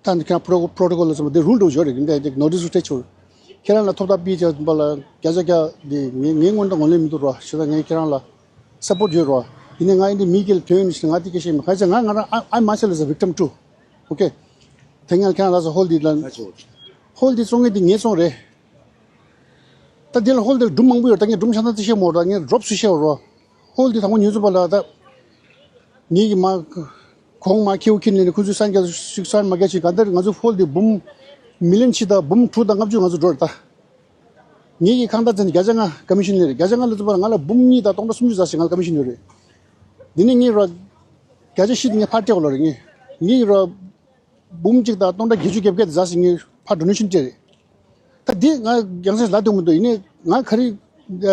ད་འདི་ཁྱེད་རང་པྲོ་པྲོ་ཊོ་ཀོལ་ལ་སོང་བ་འདི་རུལ་འགྲོ་ཡོད་རེད། འདི་འདི་ནོ་ཊིས་སྤྲད་ཆོག་ཁྱེད་རང་ལ་ཐོབ་ཐང་ཕུད་བྱས་པ་ལ་བརྒྱ་ཆ་བརྒྱ་འདི་ངས་ངའི་ངོས་ནས་ངོས་ལེན་མི་འདུག་རོ། བྱས་ཙང་ངས་ཁྱེད་རང་ལ་སཔོར་ཊི་ཡོད་རོ། ཡིན་ནའི་ང་འདི་མི་སྒེར་ལ་ཐོན་ཡོད་ནི་ཞིག་ང་འདི་སྐད་ཆ་མི་གང་ཡིན་ཟེར་ན་ང་ང་རང་I- I myself is a victim too. Okay. དེ་སྔ་ཁྱེད་རང་ལ་སོ་ཧོལ་འདི་ལ་ཧོལ་འདི་བཙོང་མཁན་འདི་ངས་བཙོང་རེད། ད་འདི་ལ་ཧོལ་འདི་སྒྲུང་མང་པོ་ཡོད། ད་ངས་སྒྲུང་ཆ་ཚང་ཅིག་བཤད་མ་འོང་། ད་ངས་ཌོབ་སུ་བཤད་འོང་རོ། ཧོལ་འདི་དང་པོ་ཉོས་ཚུན་པ་ལ་ད་ངེད་ཀྱི་མ་ གོང་མ་ཁེའུ་ཁྱེར་ནས་ཁོ་ཚོས་སན་རྒྱ་ཞིག་སན་མ་རྒྱ་ཞིག་ག་འདིར་ང་ཚོ་ཧོལ་དེ་འབུམ་མི་ལན་ཕྱེད་དང་འབུམ་དྲུག་དང་ལྔ་བཅུ་ང་ཚོ་འགྲོ་རེད་ད། ངེད་ཀྱི་ཁང་བདག་ཚན་བརྒྱ་ཆ་ལྔ་ཀོ་མི་ཤན་ལེན་རེད། བརྒྱ་ཆ་ལྔ་ལ་ཚོད་པ་ང་ལ་འབུམ་གཉིས་དང་སྟོང་ཕྲག་སུམ་ཅུ་ཙམ་ཞིག་ང་ལ་ཀོ་མི་ཤན་ཡོད་རེད། འདི་ནས་ངས་རོ་བརྒྱ་ཆ་བཞི་དེ་ངས་ཕར་སྤྲད་དགོས་ལ་རེད། ངས་ངས་རོ་འབུམ་གཅིག་དང་སྟོང་ཕྲག་བརྒྱད་ཅུ་གྱ་བརྒྱད་དེ་ཟ་ཟིན་ངས་ཕར་ཌོ་ནེ་ཤན་སྤྲད་རེད། ད་འདི་ང་ཡང་སེ་ལ་འདོད་མི་འདུག་ཡིན་ནའི་ང་ག་རེ་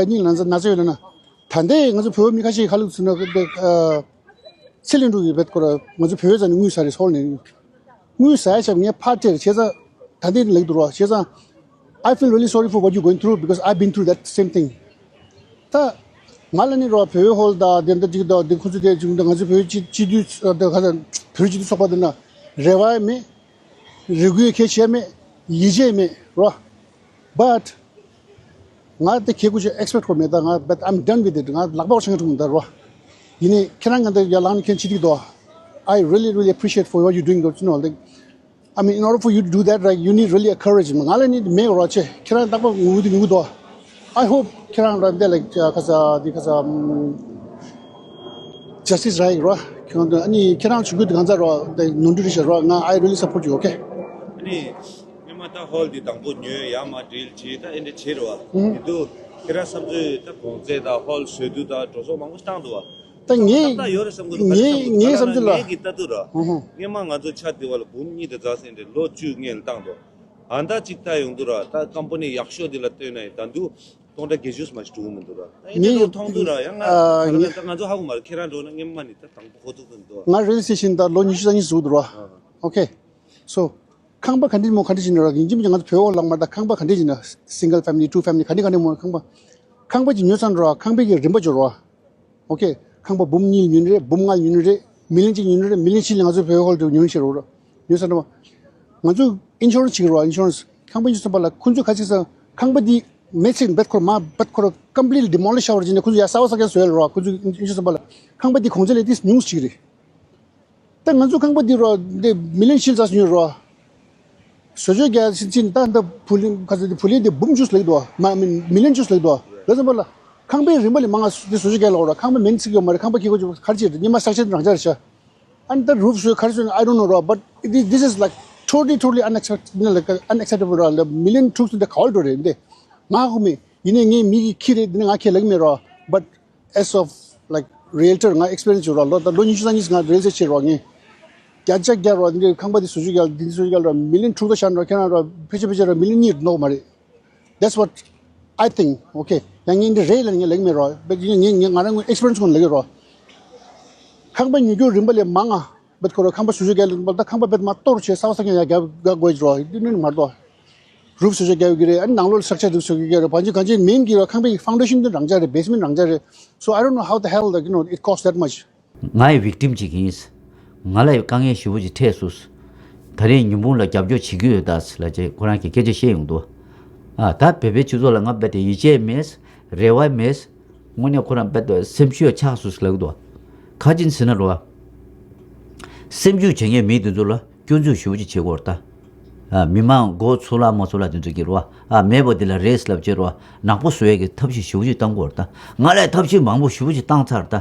གཉིས་ལ་ན་ཚ་ཡོད་ལ་ན། ད་ལྟའི་ང་ཚོ་བོད་མི་ཁ་ཤས་ཁ་ལུག་ཚུད་ན་ཚེ་ལས་འགྲོ་གི་བེད་ཁོ་ར་ང་ཚོ་བོད་ཙམ་ནས་དངུལ་ཟ་རེད་སོལ་ནས། དངུལ་ཟ་ཡ་ཞབས་ངས་ཕར་སྤྲད་རེད་བྱས་ཙང་ད་ལྟའི་ལེགས་འདུག་ར་བྱས་ཙང་། I feel really sorry for what you're going through because I've been through that same thing. ད་ང་ལ་ནི་རོ་བོད་ཧོལ་དང་དེ་འདྲ་ཅིག་དང་དེ་ཁོ་ཚོ་དེ་ཅིག་འདུག་ང་ཚོ་བོད་སྤྱི་སྤྱི་འཐུས་དེ་ཁ་ཚ་བོད་སྤྱི་འཐུས་ཚོགས་པ་དེ་ན་རེ་བ་ཡང་མེད། རེ་སྐུལ་ཡང་གང་ཡང་བྱས་མེད། ཡིད་ཆེས་མེད་རོ། But ང་དེ་གལ་ཁུ་ཆེ་ཨེག་སི་པེག་ཁོ་མེད་ད་ང་but I'm done with it. ང་ལག་པ་བར་ཆང་ཐུབ་མི་ད་རོ། ཡིན་ནའི་ཁྱེད་རང་ང་འདི་ཡར་ལངས་ནས་ཁྱེད་ཅི་འདུག་དོ། I really really appreciate for what you doing, don't you know? Like, I mean, in order for you to do that, right, you need really a courage. ང་ལ་ནི་མེད་རོ་ཆེ། ཁྱེད་རང་རྟག་པར་ངུ་འདུག་ངུ་འདུག I hope ཁྱེད་རང་ར་འདི་ལ་ཁ་ས་འདི་ཁ་ས་ཇ་སི་ཊི་སི་རག་རོ། ཁྱེད་རང་ཨ་ནི་ཁྱེད་རང་བྱུང་རྒྱུ་འདི་གང་ཚ་རོ་འདི་ནོར་འཁྲུལ་རེད་ཤག་རོ། ང་I really support you, okay? ཨ་ནི་སྔོན་མ་ད་ཧོལ་འདི་དང་པོ་ཉོས་ཡར་མར་ཌིལ་བྱས་ད་ཨེ་འདྲ་བྱས་རེད་བ། ཨུ་ཧུ། དེ་དུས་ཁྱེད་རང་བསམ་ཚུལ་ད་གོང་ཚད་དང་ཧོལ་བཟོ་དུས་དང་འགྲོ་སོང་མང་པོ་བཏང་འདུག་བ། ད་ངའི་ད་ཡོད་རེད་བསམ་གི་འདུག་ངའི་ངའི་བསམ་ཚུལ་ལ། ངའི་གི་ལྟ་དུས་ར། ཧུ་ཧུ། སྔོན་མ་ང་ཚོ་ཆ་དེ་བ་ལ་འབུམ་གཉིས་དང་རྫ་སེང་རེད་ལོ་བཅུ་སྔོན་ལ་བཏང་འདུག་ཨ་ད་ཅིག་ལྟ་ཡོང་དུས་ར་ད་ཀམ་པ་ནི་ཡག་ཤོས་དེ་ལ་ལྟོས་ན་ཡིན་ད་འདུག་སྟོང་ཕྲག་བརྒྱད་ཅུ་མ་ཞིག་འགྲོ་གི་མི་འདུག་ར། ད་ཡིན་ངའི་ནའི་འགྲོ་མཐོང་དུས་ར་ཡང་ང་ཨ་ད་ང་ངའི་ད་ང་ཚོ་ཧ་གོ་མ་རེད། ཁྱེད་རང་འགྲོ་ན་སྔོན་མ་ནི་ད་དང་པོ་ཧོ་ཐུག་ཏུ་འདུག་ང་རེལ་སི་ཊེ་ཤན་ད་ལོ་ཉི་ཤུ་རྩ་གཉིས་བཟོ་འདུག་ར། ཨ་ཨོ་ཁེ། སོ། ཁང་པ་ག་འདྲ་མོ་ག་འདྲ་ཞིག་ནས་ར་ཡིན་གཅིག་མིན་གཅིག་ང་ཚོ་བོད་འོག་ལག་དམར་དང་ཁང་པ་ག་འདྲ་ཞིག་ན་single family, two family ག་འདྲ་ག་འདྲ་མོ་ཁང་པ། ཁང་པ་ཅིག་ཉོས་ཚར་ར་ཁང་པའི་གི་རིན་པ་འབྱོར་ར། ཨོ་ཁེ། ཁང་པ་འབུམ་གཉིས་ཉོས་རེད། འབུམ་ལྔ་ཉོས་རེད། མི་ལན་གཅིག་ཉོས་རེད། མི་ལན་གཅིག་ལ་ང་ཚོ་བོད་འོག་ལ་ཉོས་ཤེས་རོགས་ར། ཉོས་ཚར་ར། ང་ཚོ་ཨིན་ཤོ་རན་སི་བྱེད་ཀྱི་ར་ཨིན་ཤོ་རན་སི། ཁང་པ་ཉོས་ཚར་བ་ལ་ཁོ་ཚོ་ག་ཅིག་ས་ཁང་པ་འདི་མེད་ཚིག་བེད་ཁོ་ར་མ་བེད་ཁོ་ར་completely demolish བྱས་ར་ཅིག་ནས་ཁོ་ཚོ་ཡ་གསར་པ་གསར་རྐྱང་བཟོས་ཡོད་ར། ཁོ་ཚོ་ཨིན་ཤོ་རན་སི་བ་ལ་ཁང་པ་འདི་གོང་ཚད་ལས་ཏིས་ཉུང་ཞིག་རེད། ད་ང་ཚོ་ཁང་པ་འདི་རོ་འདི་མི་ལན་ཕྱེད་ཙམ་ཉོས་རོ། བཟོ་བཅོས་རྒྱག་ཕྱིན་ཕྱིན་ད་ད་བུ་ལིན་ཁ་ཚ་འདི་བུ་ལིན་འདི་འབུམ་བཅུ་ལེགས་འདུག་མ་མི་མི་ལན་བཅུ་ལེགས་འདུག་རེད་ཙམ་པ་ལ་ཁང་པའི་རིན་པ་ལས་མང་ང་འདི་བཟོ་བཅོས་རྒྱག་ལོག་རོ། ཁང་པ་མེད་ཚིག་ཡོད་མ་རེད། ཁང་པ་ཁྱེད་ཁོ་ཁར་ཅིག་རེད། ཉི་མ་སག་ཆེན་རང་ཆ་རེད་ཤག་ཨ་ནི་ད་རུབ་བཟོས་ཁར་བཟོས་I don't know རོ། But this is like totally totally unacceptable, you know, like unacceptable རོ། ལ་མི་ལན་དྲུག་ཚོ་འདི་ག་བར་འགྲོ་རེད་འདི་ང་ཧ་གོ་མེད། ཡིན་ནའི་ངའི་མི་གི་ཁྱི་རེད། འདི་ནི་ང་ཁྱི་ལེགས་མེད་རོ། But as of like realtor ང་experience ཡོད་ར། ལོ་ད་ལོ་ཉི་ཤུ་རྩ་གཉིས་ང་real estate བྱེད་རོགས་ངས་བརྒྱ་ཆ་བརྒྱ་རོགས་འདི་ཁང་པ་འདི་བཟོ་བཅོས་རྒྱག་འདི་བཟོ་བཅོས་རྒྱག་རོགས་མི་ལན་དྲུག་ད་ཤར་རོགས་ཁྱེད་རང་རོགས་ཕལ་ཆེར་ཕལ་ཆེར་རོགས་མི་ལན་གཉིས་ནོག་མ་རེད། That's what I think, okay. ཡང་ངས་འདི་རེད་ལ་ངས་ལེགས་མེད་རོགས། བེད་ངས་ངས་ང་རང་ངོས་experience ཁོང་ལེགས་རོགས། ཁང་པ་ཉོ་རྒྱུ་རིན་པ་ལས་མང་ང་བེད་ཁོ་རོགས་ཁང་པ་བཟོ་བཅོས་རྒྱག་ལེགས་མ་ད་ཁང་པ་བེད་མ་གཏོར་བྱས་གསར་པ་གསར་རྐྱང་ཡང་རྒྱག་རྒྱག་དགོས་རོགས་འདི་ནི་མ་གཏོགས། རུབ་བཟོ་བཅོས་རྒྱག་གི་རེད། ཨ་ནི་ནང་ལོགས་ལ་structure རུབ་བཟོ་གི་རེད། བང་ཆེན་གང་ཅི་མིན་གི་རོ། ཁང་པའི་foundation དེ་རང་འཇགས་རེད། basement རང་འཇགས་རེད། So I don't know how the hell, like, you know, it cost that much. ང་ཡི་victim ཅིག་ཡིན། ང་ལ་ཡི་དཀའ་ངལ་ཞེ་པོ་ཅིག་འཕྲད་སོང་། ད་རེས་ཉི་མ་ལ་རྒྱབ་སྐྱོར་བྱེད་ཀྱི་ཡོད་ད་ལ་ཅེ་ཁོ་རང་གི་སྐད་ཆ་བཤད་ཡོང་འདུག་ཨ་ད་བོད་པའི་སྤྱི་ཚོགས་ལ་ང་རྦད་དེ་ཡིད་ཆེས་མེད། རེ་བ་མེད། དངོས་གནས་ཁོ་རང་རྦད་དེ་སེམས་ཤུགས་ཆག་སོང་ཟེར་ལབ་ཀྱི་འདུག་ཁ་ཅིག་ཟེར་ན་རོ། སེམས་ཤུགས་བྱེད་མཁན་མི་དེ་ཚོ་ལ་སྐྱོན་འཛུགས་ཞེ་པོ་ཅིག་བྱེད་དགོས་རེད་ད། ཨ་མི་མང་མགོ་ཚོས་ལ་མ་ཚོས་ལ་དེ་ཚོ་གི་རོ། ཨ་མེད་པ་དེ་ལ་རེད་ལབ་བྱེད་རོ། ནག་པོ་བཟོ་ཡས་ཀྱི་ཐབས་ཤེས་ཞེ་པོ་ཅིག་བཏང་དགོས་རེད་ད། ང་ལ་ཐབས་ཤེས་མང་པོ་ཞེ་པོ་ཅིག་བཏང་ཚར་ད།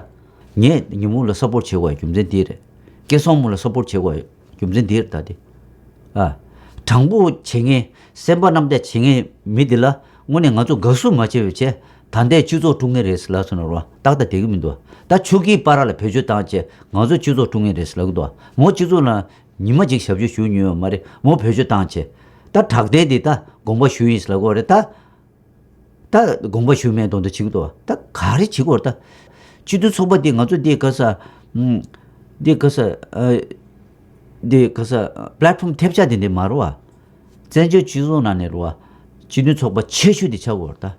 ངས་ཉི་མ་ལ་support བྱེད་དགོས་ཡ་རྒྱུ་མཚན་དེ་རེད། སྐལ་བཟང་མོ་ལ་support བྱེད་དགོས་ཡ་རྒྱུ་མཚན་དེ་རེད་ད་དེ། ཨ། དྲང་པོ་བྱེད་མཁན་སེམས་པ་རྣམ་དག་བྱེད་མཁན་མི་འདི་ལ་དངོས་གནས་ང་ཚོ་དགའ་བསུ་མ་བྱས་པའི་ཆེད་ད་ལྟའི་སྤྱི་ཚོགས་དཀྲུག་མཁན་རེད་ཟེར་ལབ་སོང་ན་རོ་ཏག་ཏག་བསྡད་ཀྱི་མི་འདུག་ད་ཆོས་སྐྱིད་པ་ར་ལ་བེད་སྤྱོད་བཏང་བྱས་ང་ཚོ་སྤྱི་ཚོགས་དཀྲུག་མཁན་རེད་ཟེར་ལབ་ཀྱི་འདུག་མོ་སྤྱི་ཚོགས་ནང་ཉི་མ་གཅིག་ཞབས་ཞུ་ཞུ་མྱོང་ཡོད་མ་རེད། མོ་བེད་སྤྱོད་བཏང་བྱས་ད་དྲག་བདེན་འདི་ད་དགོངས་པ་ཞུ་ཡིན་ཟེར་ལབ་ཀྱི་ཡོད་རེད་ད། ད་དགོངས་པ་ཞུ་མེད་མདོག་མདོག་བྱེད་ཀྱི་འདུག་ད་ག་རེ་བྱེད་དགོས་རེད་ད། སྤྱི་མཐུན་ཚོགས་པ་འདི་ང་ཚོ་འདི་ག་ས། ཨམ། འདི་ག་ས། ཨ། འདི་ག་ས་platform ཐེབས་ཆག་འདི་འདི་མ་རེད་བ། བཙན་བྱོལ་སྤྱི་ཚོགས་ནང་ནས་རེད་བ། སྤྱི་མཐུན་ཚོགས་པ་ཆེ་ཤོས་འདི་ཆགས་དགོས་རེད་ད།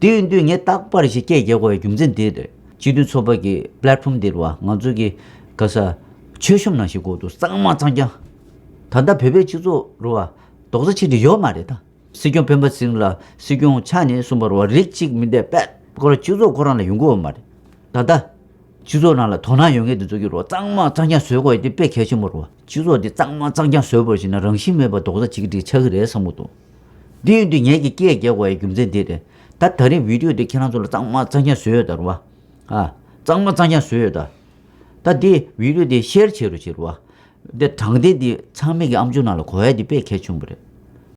དེ་ཡིན་དུས་ངས་རྟག་པར་ཞིག་སྐད་རྒྱག་དགོས་ཡ་རྒྱུ་མཚན་འདི་རེད། སྤྱི་མཐུན་ཚོགས་པ་གི་platform འདི་རེད་བ་ང་ཚོ་གི་ག་ས། མཆོད་གཤོམ་ནང་བཞིན་དགོས་འདུག་གཙང་མ་གཙང་རྐྱང་། ད་ལྟ་བོད་པའི་སྤྱི་ཚོགས་རེད་བ། རྡོག་རྩ་ཆེ་འདི་ཡོད་མ་རེད་ད། སྲིད་སྐྱོང་སྤེན་པ་ཚེ་རིང་ལ་སྲིད་སྐྱོང་ཆགས་ནས་གསུངས་པ་རེད་བ། རིགས་གཅིག་མིན་པའི་དཔེ་ཁོ་རང་སྤྱི་ཚོགས་ཁོ་རང་ལ་ཡོང་གི་ཡོད་མ་རེད། ད་ལྟ་སྤྱི་ཚོགས་ནང་ལ་དོ་སྣང་ཡོད་མཁན་དེ་ཚོ་གིས་རེད་བ་གཙང་མ་གཙང་རྐྱང་བཟོ་དགོས་ཡ་དེ་དཔེ་གལ་ཆེན་པོ་རེད་བ། སྤྱི་ཚོགས་དེ་གཙང་མ་གཙང་རྐྱང་བཟོས་པར་བྱས་ན་རང་བཞིན་མེད་པ་རྡོག་རྩ་གཅིག་གི་ཆགས་ཀྱི་རེད་བསམ་གྱི་འདུག་འདི་ཡིན་དུས་ངེད་ཀྱིས་སྐད་རྒྱག་དགོས་ཡ་རྒྱུ་མཚན་འདི་རེད། ད་ད་རིང་video འདི་ཁྱེད་རང་ཚོ་ལ་གཙང་མ་གཙང་རྐྱང་བཟོས་ཡོད་ད་རེད་བ། ཨ། གཙང་མ་གཙང་རྐྱང་བཟོས་ཡོད་ད། ད་འདི་བི་ཌི་ཡོ་འདི་ཤེར་བྱེད་རོགས་བྱེད་རོགས། འདི་དྲང་བདེན་འདི་ཚང་མས་ཀྱི་ཨམ་ཅོག་ནང་ལ་གོ་ཡ་འདི་དཔེ་གལ་ཆེན་པོ་རེད།